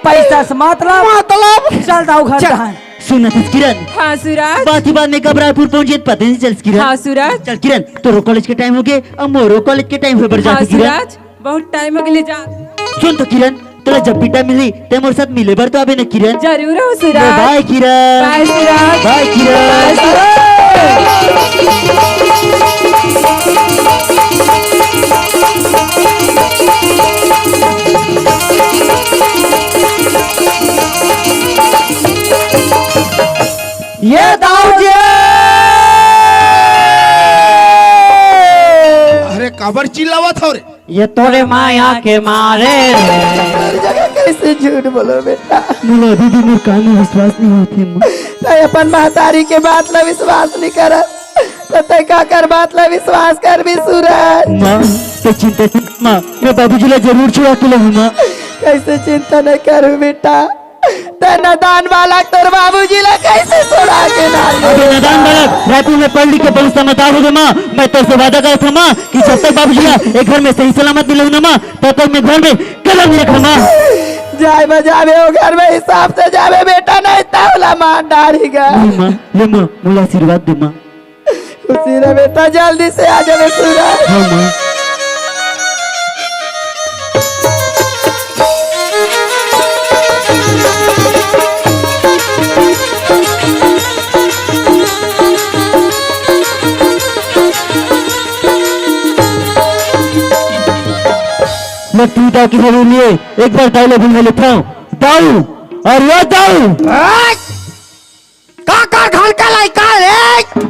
पैसा से मतलब। मतलब। चल दाऊ घर चल। कहाँ है? सुनत हस किरण। हाँ सूरज। बात ही बात में कब रायपुर पहुंच जात पता नहीं चलस किरण। हाँ सूरज। चल किरण, तोरो कॉलेज के टाइम हो गे, अब मोरो कॉलेज के टाइम हो बर हाँ जात हे किरण। सूरज, बहुत टाइम हो गे ले जा। सुन तो किरण, तोला जब भी टाइम मिली, ते मोर साथ मिले बर तो आबे न किरण। जरूर हो सूरज। बाय किरण। बाय सूरज। बाय किरण। बाय सूरज। ये दाऊ जी। अरे काबर चिल्लावत हो रे? ये तोरे माया के मारे। हर जगह कैसे झूठ बोलो बेटा। मोला अभी भी मोर कान में विश्वास नहीं होते माँ। तैं अपन महतारी के बात ला विश्वास नहीं करत, तो तैं काकर बात ला विश्वास करबे सूरज? माँ, तैं चिंता मत कर माँ, मैं बाबूजी ला जरूर छुड़ा के लाहूँ माँ। कैसे चिंता नहीं करूँ बेटा, तैं नादान बालक तोर बाबूजी ला कैसे छोड़ा के ना ले? अबे नादान बालक, रायपुर में पढ़ लिख के बहुत समझदार हो गे माँ। मैं तोर से वादा करत हूँ माँ कि जब तक बाबूजी ला एक घर में सही सलामत मिलूँ ना माँ, तब तक मैं घर में कदम नहीं रखूँ माँ। जाए बजावे हो घर में हिसाब से जावे बेटा, नहीं तो ला मार डारी गा। नहीं माँ, ले माँ, मोला आशीर्वाद दे माँ। खुशी रह बेटा, जल्दी से आ जावे सूरज। हाँ माँ। मैं टूटा की जरूर लिए, एक बार दाऊ ला बुला लेता हूँ। दाऊ, अरे दाऊ। हट! काकर घर के लइका रे?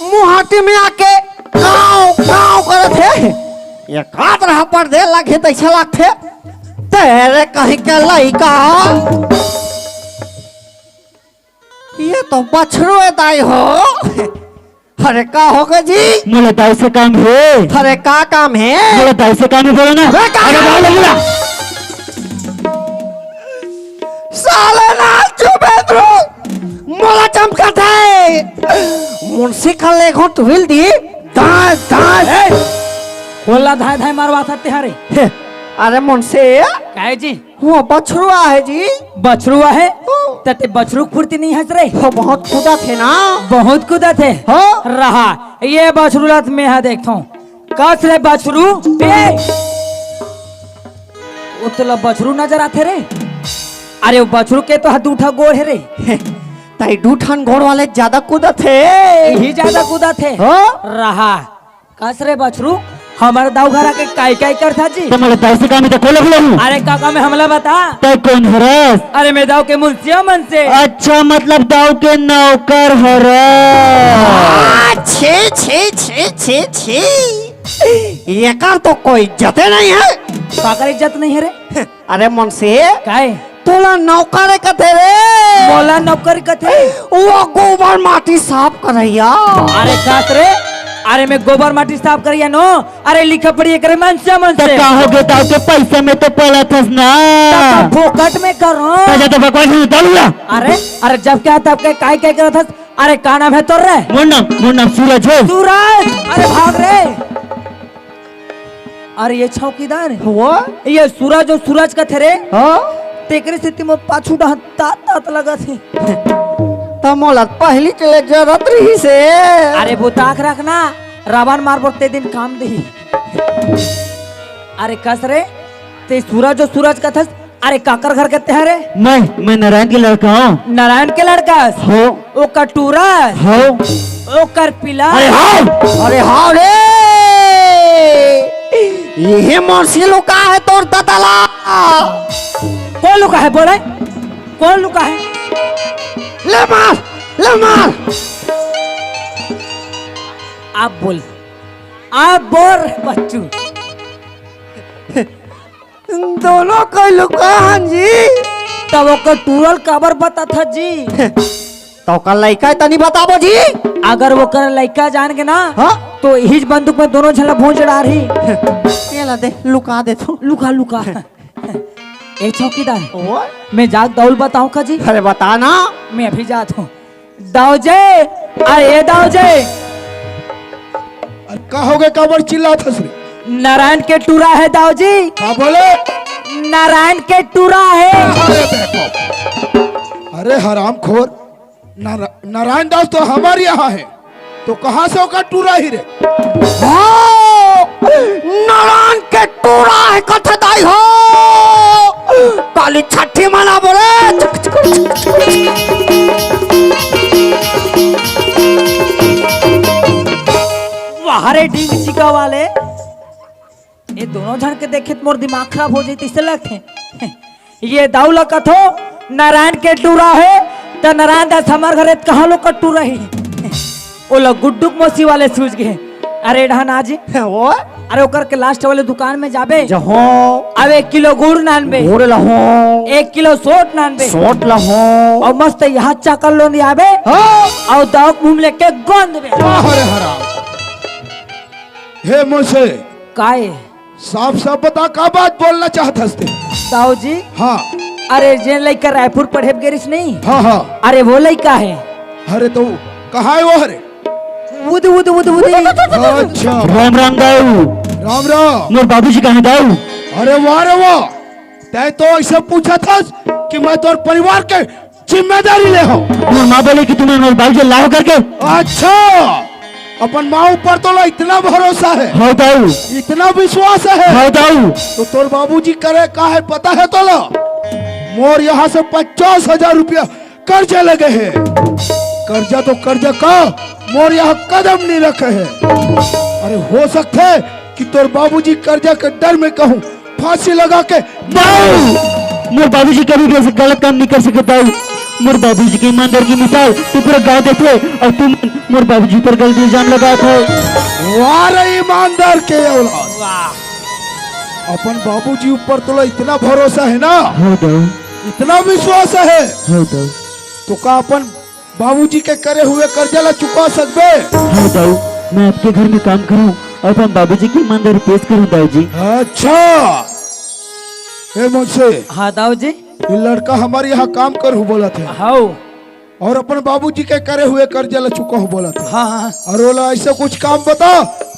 मुहाटी में आके काव, काव करत हे। ये कात रहा पर दे लगे तैसा लगथे। तेरे कहीं के लइका। ये तो बछरू हे दाई हो। अरे का हो गे जी? मोला दाऊ से काम हे। अरे का काम हे? मोला दाऊ से काम हे, बोलो ना। अरे का अरे काम? बोलो ना। साले ना चुप हे तू। मोला चमकाथे। मुंशी का लेखो टुहिल दी। दांत, दांत। ए, कोला धाय धाय मारवा सकते हरे। हे, अरे मुंशी। काय जी? वो बछरुआ हे जी। बछरुआ हे? हाँ। त ते बछरू के फुर्ती नहीं हस रे। वो बहुत कूदथे ना। बहुत कूदथे। हाँ। रहा, ये बछरू ला त मैं हा देखथों। कस रे बछरू? ए! वो तोला बछरू नजर आथे रे? अरे वो बछरू के तो हा दू ठा गोड़ हे रे। तई दू ठन गोड़ वाले ज्यादा कूदथे। यही ज्यादा कूदथे। हाँ। रहा। कस रे बछरू, हमर दाऊ घर आके काय काय करथा जी? त मोला दाऊ से काम हे त कोला बुलाहूँ। अरे काका मैं हमला बता। तैं कोन हरस? अरे मैं दाऊ के मुंशिया मन से। अच्छा, मतलब दाऊ के नौकर हरस। आ, छी, छी, छी, छी, छी। एकर तो कोई इज्जते नहीं हे। काकर इज्जत नहीं हे रे? अरे मुंशी, काय? तोला नौकर कथे रे। मोला नौकर कथे? वो गोबर माटी साफ करइया। अरे कस रे, अरे मैं गोबर माटी साफ करइया नो। अरे लिखा पढ़ी करे मन से, मन त से। का हो गे दाऊ के पैसा में तो पलत हस ना। त का फोकट में करो। त जा तो भगवान ही दाऊ ला। अरे, अरे जब क्या तब के काय काय करत हस? अरे का नाम हे तोर रे? मोर नाम, मोर नाम सूरज हे। सूरज, अरे भाग रे। अरे ये चौकीदार, वो? ये सूरज अउ सूरज कथे रे। हाँ? तेकरे सेती मोर पाछू डहर तात तात लगत हे। त मोला पहिली के ले जरूरत रहिस हे। अरे बुता के रख ना, रावण मारबो ते दिन काम दिही। अरे कस रे, ते सूरज जो सूरज कथस, अरे काकर घर के ते हरे? मैं, मैं नारायण के लड़का हूँ। नारायण के लड़का हस? हो। ओकर टूरा हस? हो। ओकर पिला? अरे हाँ, अरे हाँ रे, इही मोर से लुका हे तोर ददा ला। कोन लुका हे बोले? कोन लुका हे? ले मार, ले मार। आप बोल, आप बोल बच्चू। दोनों कोई लुका हन जी। तब ओकर टूरा ल काबर बताथा जी? त ओकर लइका हे त नइ बताबो जी। अगर ओकर लइका जान गे ना, हाँ? तो इहीच बंदूक में दोनों झन ला भोंज डारही। ये ला दे, लुका दे तू। लुका, लुका। ए चौकीदार, ओ? मैं जाके दाऊ ल बताहूँ का जी? अरे बता ना। मैं अभी जात हूँ। दाऊ जी, अरे दाऊ जी। अरे का होगे, काबर चिल्लाथस रे? नारायण के टूरा हे दाऊ जी। का बोले? नारायण के टूरा हे। अरे देखो, अरे हरामखोर, नारा-, नारायण दास तो हमर यहाँ हे, तो कहाँ से ओकर टूरा ही रे? हाँ, नारायण के टूरा हे कथे दाई हो। काली छठी मनाबो रे। वाह रे डींग चिका वाले, ये दोनों झन के देखे त मोर दिमाग खराब हो जाई तइसे लगथे। ये दाऊ ला कथो नारायण के टूरा हे, त नारायण दास हमर घरे त कहाँ लो कट्टू रही? ओला गुड्डू के मौसी वाले सूझ गे। अरे डहना जी, ओ? अरे ओकर के लास्ट वाले दुकान में जाबे। जहो। अब एक किलो गुड़ नानबे। गुड़ लहो। एक किलो सोंठ नानबे। सोंठ लहो। अउ मस्त यहाँ चाकर लो ले आबे। हाँ। अउ दाऊ के मुंह में लेके गोंद बे। वाह रे हराम। हे मोसे। काय? साफ साफ बता, का बात बोलना चाहत हस ते? दाऊ जी। हाँ। अरे, जेन लइका रायपुर पढ़े बर गे रिहिस नहीं? हाँ, हाँ। अरे, वो लइका हे। अरे, तो कहाँ हे वो? अरे, उदे, उदे, उदे, उदे। अच्छा। राम राम दाऊ। राम राम। मोर बाबूजी कहाँ हे दाऊ? अरे वाह रे वाह, तैं तो ऐसे पूछत हस कि मैं तोर परिवार के जिम्मेदारी ले हव। मोर माँ बोले कि तुमन मोर बाबूजी ला लाव करके। अच्छा, अपन माँ ऊपर तोला इतना भरोसा हे? हाँ दाऊ। इतना विश्वास हे? हाँ दाऊ। तो तोर बाबूजी करे का हे पता हे तोला? मोर यहाँ से पचास हजार रुपया कर्जा लगे हे। कर्जा तो कर्जा का, मोर यहाँ कदम नहीं रखे हे। अरे हो सकथे कि तोर बाबूजी कर्जा के डर में कहूँ फांसी लगा के दाऊ, मोर बाबूजी कभी भी ऐसे गलत काम नहीं कर सके दाऊ। मोर बाबूजी के ईमानदार की मिसाल तू पूरा गाँव देखे अउ तुम मोर बाबूजी पर गलत इल्जाम लगात हो। वाह रे ईमानदार के औलाद। वाह। अपन बाबूजी ऊपर तोला इतना भरोसा हे ना? हाँ दाऊ। इतना विश्वास हे? हाँ दाऊ। तो का अपन बाबूजी के करे हुए कर्जा ला चुका सकबे? हाँ दाऊ, मैं आपके घर में काम करूँ अउ अपन बाबूजी की ईमानदारी पेश करूँ दाऊ जी। अच्छा, ए मुंशी। हाँ दाऊ जी। ये लड़का हमर यहाँ काम करहूँ बोलत हे। हाँ। अउ अपन बाबूजी के करे हुए कर्जा ला चुकाहूँ बोलत हे। हाँ, हाँ। अउ ओला ऐसे कुछ काम बता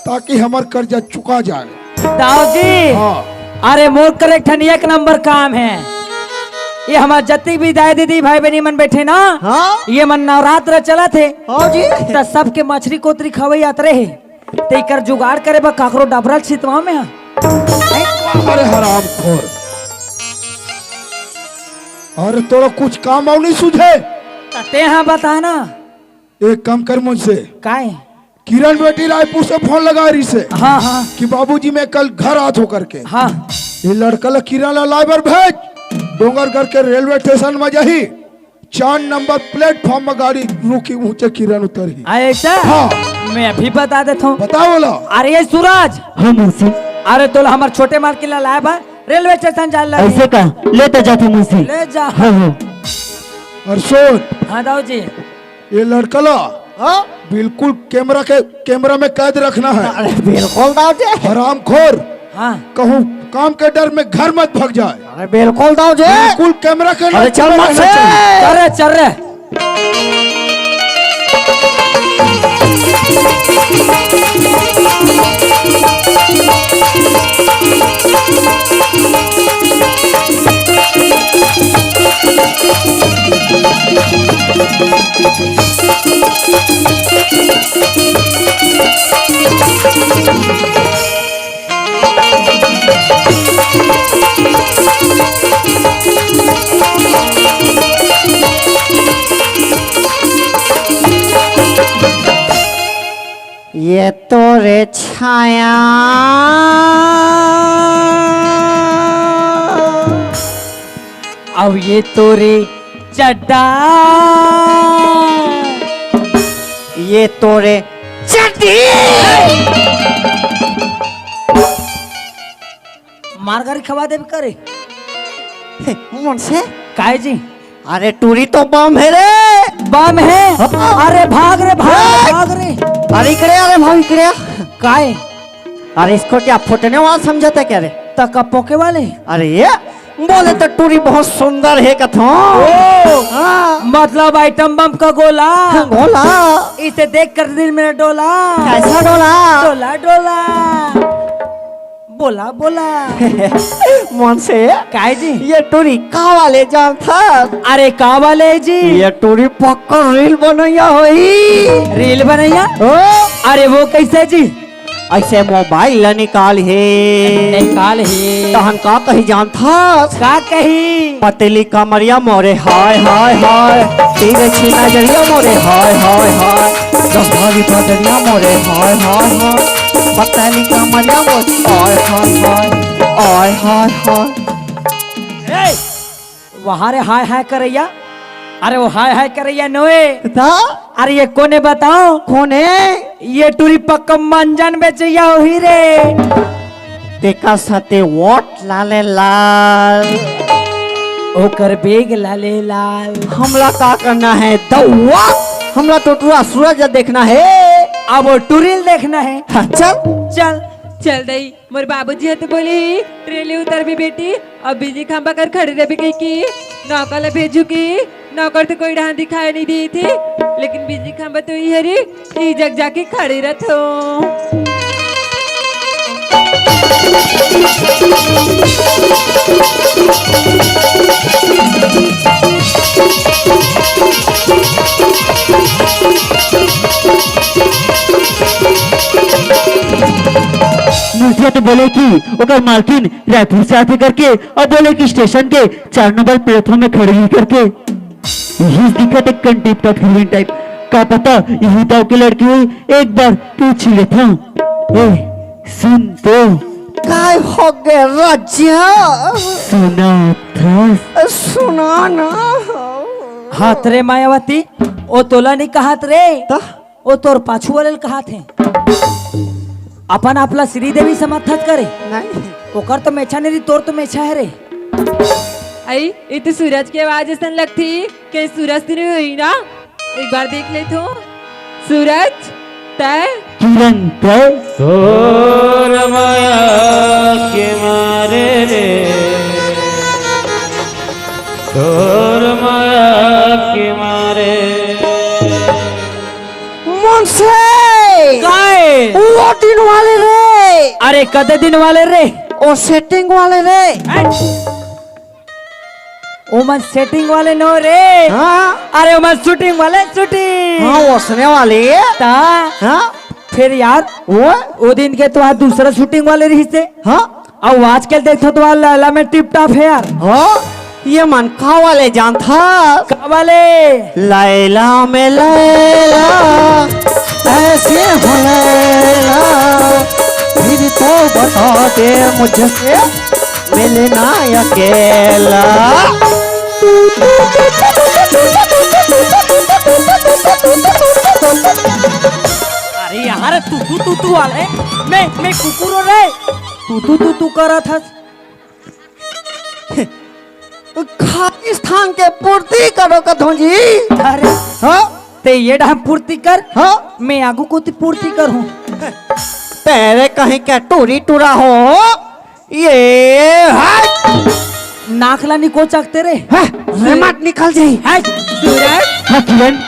ताकि हमर कर्जा चुका जाए। दाऊ जी। हाँ। अरे मोर करा एक ठन एक नंबर काम हे। ये हमर जतिक भी दाई दीदी भाई बहिनी मन बइठे ना, हाँ? ये मन नवरात्र चलत हे। हाँ जी। त सबके मछरी कोतरी खवई आत रहे, तेकर जुगाड़ करे बर काकरो डबरा ल छितवावँ मैं हा। अरे हरामखोर, अरे तोला कुछ काम अउ नहीं सूझे? त तेहा बता ना। एक काम कर मुंशी। काय? किरण बेटी रायपुर से फोन लगा रहिसे। हाँ, हाँ। कि बाबूजी मैं कल घर आत हों करके। हाँ। ये लड़का ला किरण ला लाए बर भेज। डोंगरगढ़ के रेलवे स्टेशन में जाही, चार नंबर प्लेटफॉर्म में गाड़ी रुकही, उहचे किरण उतरही। ऐसा? हाँ। मैं अभी बता देत हों। बता बोला। अरे ये सूरज। हाँ मुंशी। अरे तोला हमर छोटे मालकिन ला लाए बर रेलवे स्टेशन जाए ला। ऐसे का? ले त जात हों मुंशी। ले जा। हाँ, हाँ। अउ सुन। हाँ दाऊ जी। ये लड़का ला, हाँ? बिल्कुल कैमरा के, कैमरा में कैद रखना हे। अरे बिल्कुल दाऊ जी। हरामखोर। हाँ। कहूँ काम के डर में घर मत भाग जाए। अरे बिल्कुल दाऊ जी। बिल्कुल कैमरा के अरे नजर चल में मत रहना से। चाहिए। चल रे, चल रे। ये तो रे छाया, अब ये तो रे चड्डा, ये तो रे चड्डी। मार गारी खवा देबे करे। हे, मन से? काय जी? अरे टूरी तो बम है रे। बम है? हाँ। अरे भाग रे, भाग, ए! भाग रे। अरे इकड़े आ रे भाग, इकड़े आ। काय? अरे इसको क्या फुटने वाला समझता क्या रे? त का पोके वाले? अरे ये बोले तो टूरी बहुत सुंदर है कथो। ओ! हाँ। मतलब आइटम बम का गोला। हाँ, गोला। इसे देख कर दिल मेरा डोला। कैसा डोला? डोला, डोला। बोला, बोला। मन से? काय जी? ये टूरी का वाले जानथस? अरे का वाले जी? ये टूरी पक्का रील बनैया होही। रील बनैया? ओ? अरे वो कैसे जी? ऐसे मोबाइल ला निकाल हे। निकाल हे। तहन का कही जानथस? का कही? पतली कमरिया मोरे हाय हाय हाय, तिरछी नजरिया मोरे हाय हाय हाय, गंधारी बदनिया मोरे हाय हाय हाय, पतली कमरिया मोरे हाय हाय हाय, हाय हाय हाय। ए, वहाँ रे हाय हाय करैया, अरे वो हाय हाय करैया नोए। त? अरे ये कोने बताओ? कोने? ये टूरी पक्का मंजन बेचैया होही रे। तेकर साथे वोट लाले लाल। ओकर बेग लाले लाल। हमला का करना है दउआ? हमला तो टूरा सूरज देखना है। अब वो टूरी ल देखना है। हाँ, चल। चल। चल दई, मोर बाबूजी ह तो बोले ही, ट्रेन ले उतरबे बेटी, अब बिजली खंभा कर खड़े रहबे कहिके, नौकर ला भेजू कि, नौकर तो कोई डहान दिखाई नहीं देत हे, लेकिन बिजली खंभा तो इही हरे, ई जग जाके खड़े रथों। मुखिया तो बोले कि ओकर मालकिन रायपुर से आथे करके, अउ बोले कि स्टेशन के चार नंबर प्लेटफॉर्म में खड़े ही करके। इही दिखत एक कन टिप टॉप हीरोइन टाइप। का पता इही दाव के लड़की होही, एक बार पूछ लेथंव। ए, सुन तो। काय होगे राजा? सुना था। सुना ना। हाथ रे मायावती, ओ तोला नहीं कहात रे। त? ओ तोर पाछू वाले ल कहात हे। अपन आप ला श्रीदेवी समझथस का रे? नहीं। ओकर तो मेछा नहीं रही, तोर तो मेछा हे रे। आई, ये तो सूरज के आवाज असन लगथे, कहीं सूरज तो नहीं होही ना? एक बार देख लेथों। सूरज, तय? तुरंत। तोर माया के मारे रे, तोर माया के मारे। मन से। काय? वो दिन वाले रे। अरे, कते दिन वाले रे? वो सेटिंग वाले रे। हट। ओमन सेटिंग वाले नो रे। हाँ। अरे, ओमन शूटिंग वाले, शूटिंग। हाँ, ओसने वाले। ता? हाँ। फिर यार, वो? वो दिन के तो आज दूसरा शूटिंग वाले रहिसे। हाँ। अउ आजकल देखथों तो लैला में टिप टॉप हे यार। हाँ, ये मन का वाले जानथस? का वाले? लैला में लैला, ऐसे हो लैला, फिर तो बता दे मुझसे, मिलना अकेला। अरे यार, तू, तू, तू, तू वाले, मैं, मैं कुकुर हो रे। तू, तू, तू, तू करत हस। खालिस्तान के पूर्ति करो कथों जी। अरे, हाँ? ते ये डाम पूर्ति कर, हाँ? मैं आगू कोती पूर्ति करहूँ। तेरे कहीं के टूरी टूरा हो, ये हट। नाक ला निको चकते रे। हैं? रे मत निकल जाई। हट, सूरज। हाँ, किरण।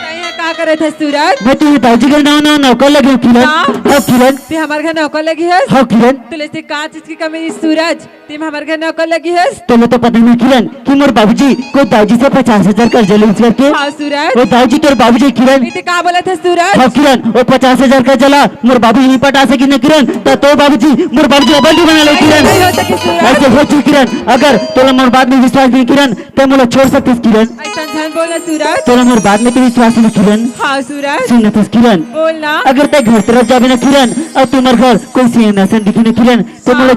का करत हस सूरज? मैं तोर दाऊजी के नवा नवा नौकर लगे हँव किरण। का? हाँ किरण। तैं हमर घर नौकर लगे हस? हाँ किरण। तोला अइसे का चीज के कमी हे सूरज? तैं हमर घर नौकर लगे हस? तोला तो पता नइ हे किरण कि मोर बाबूजी के दाऊजी से पचास हजार कर्जा लिस करके। हाँ सूरज। ओ दाऊजी तोर बाबूजी किरण। ए तैं का बोलत हस सूरज? हाँ किरण, ओ पचास हजार कर्जा ला मोर बाबूजी नइ पटा सकिस न किरण, त तोर बाबूजी मोर बाबूजी ला बंदी बना ले किरण। अइसे नइ हो सके सूरज। अइसे हो चुकी किरण, अगर तोला मोर बात में विश्वास नइ हे किरण, तैं मोला छोड़ सकतिस किरण। अइसन झन बोल न सूरज। तोला मोर बात में तो विश्वास नइ हे किरण। हाँ सूरज। सुन न तस किरण। बोल ना। अगर तैं घर तरफ जाबे न किरण, अउ तोर घर कोई सेम असन दिखे न किरण, त हाँ। मोला,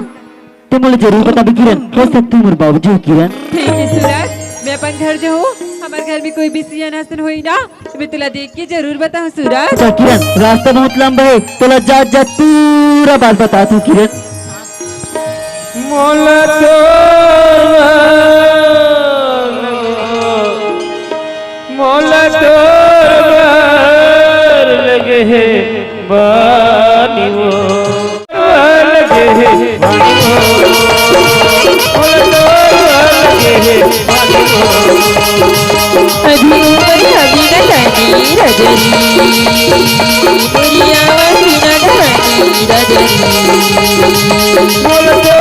त मोला जरूर बताबे किरण। हो सकथे मोर बाबूजी हो किरण। ठीक हे सूरज, मैं अपन घर जाहूँ, हमर घर में कोई भी सेम असन होही ना, त मैं तोला देख के जरूर बताहूँ सूरज। अच्छा किरण, रास्ता बहुत लंबा हे, तोला जात जात पूरा बात बताथँव किरण। मोला तोर बर, मोला तोर बर लगे हे बानी वो, लगे हे बानी वो, मोला तोर बर लगे हे बानी वो। अभी उमर अभी न जानी रजनी, तेरी आवाज भी न जानी रजनी। बोल तो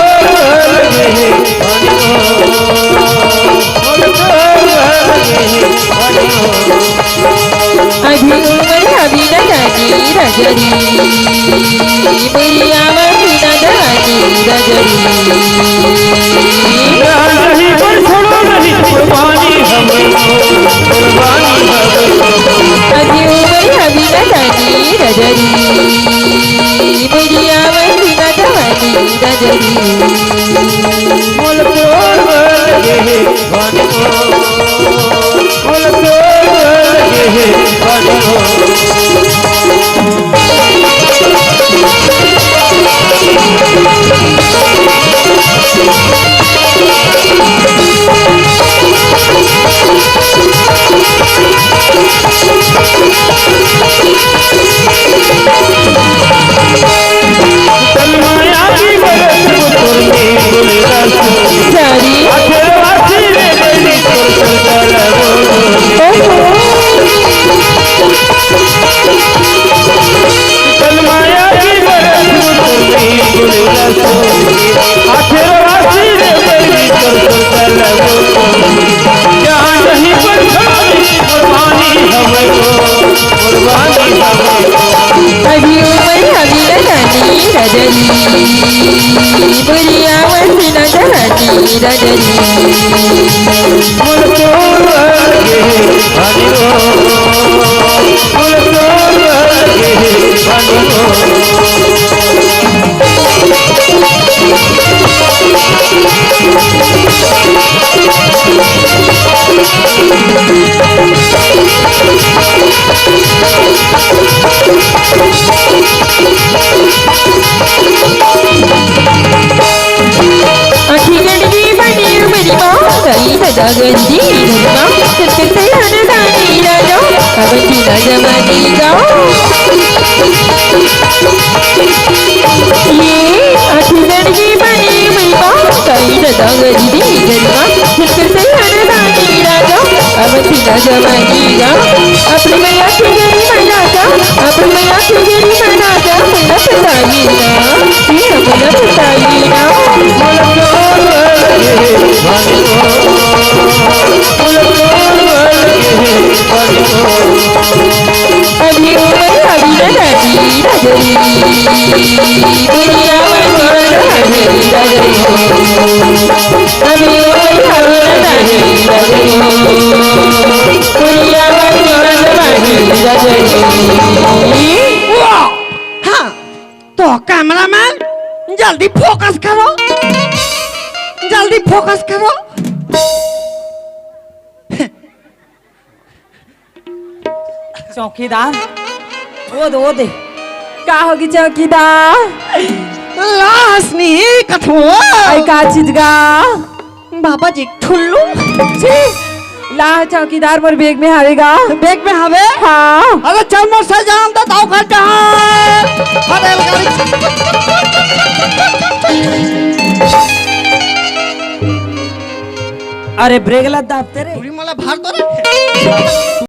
लगे हे बनियो, बोल तो लगे हे बनियो। अभी उमर अभी न जानी रजनी, तेरी आवाज भी न जानी रजनी। नहीं पर छोड़ो नहीं कुर्बानी हमें, कुर्बानी हमें। अभी उमर अभी न जानी रजनी, तेरी आवाज भी न जानी रजनी। मोल तोड़ लगे हे बानी को, मोल तोड़ लगे हे बानी को। अभी उमर अभी न जानी रजनी, बुढ़िया मत न जानी रजनी। मोर तोर लगे हे बानी वो, मोर तोर लगे हे बानी वो। आँखी गंदी बनी मेरी माँ, गई सदा गंदी मेरी माँ, तुझसे से हर दानी राजा, अब की ना जमानी जाओ। ये आँखी गंदी बनी मेरी माँ, गई सदा गंदी मेरी माँ, तुझसे से हर दानी राजा, अब की ना जमानी जाओ। अपनी मैया की गरी मनाता, अपनी मैया की गरी मनाता, मेरा पिताजी ना, मेरा पिताजी ना। अभी उमर अभी न जाती रजनी, दुनिया में कौन है मेरी रजनी? अभी उमर अभी न जाती रजनी, दुनिया में कौन है मेरी रजनी? वाह! हाँ, तो कैमरामैन, जल्दी फोकस करो, जल्दी फोकस करो। चौकीदार, ओ दे, ओ दे। का होगे चौकीदार? लास नहीं कथो। आई का चीज गा? बाबा जी ठुल्लू। छी, ला चौकीदार मोर बैग में हावे गा। बैग में हावे? हाँ। अरे चल मोर से जान तो दाव घर कहाँ? अरे रेलगाड़ी। अरे ब्रेक ला दाबते रे। पूरी मला भार तो रे।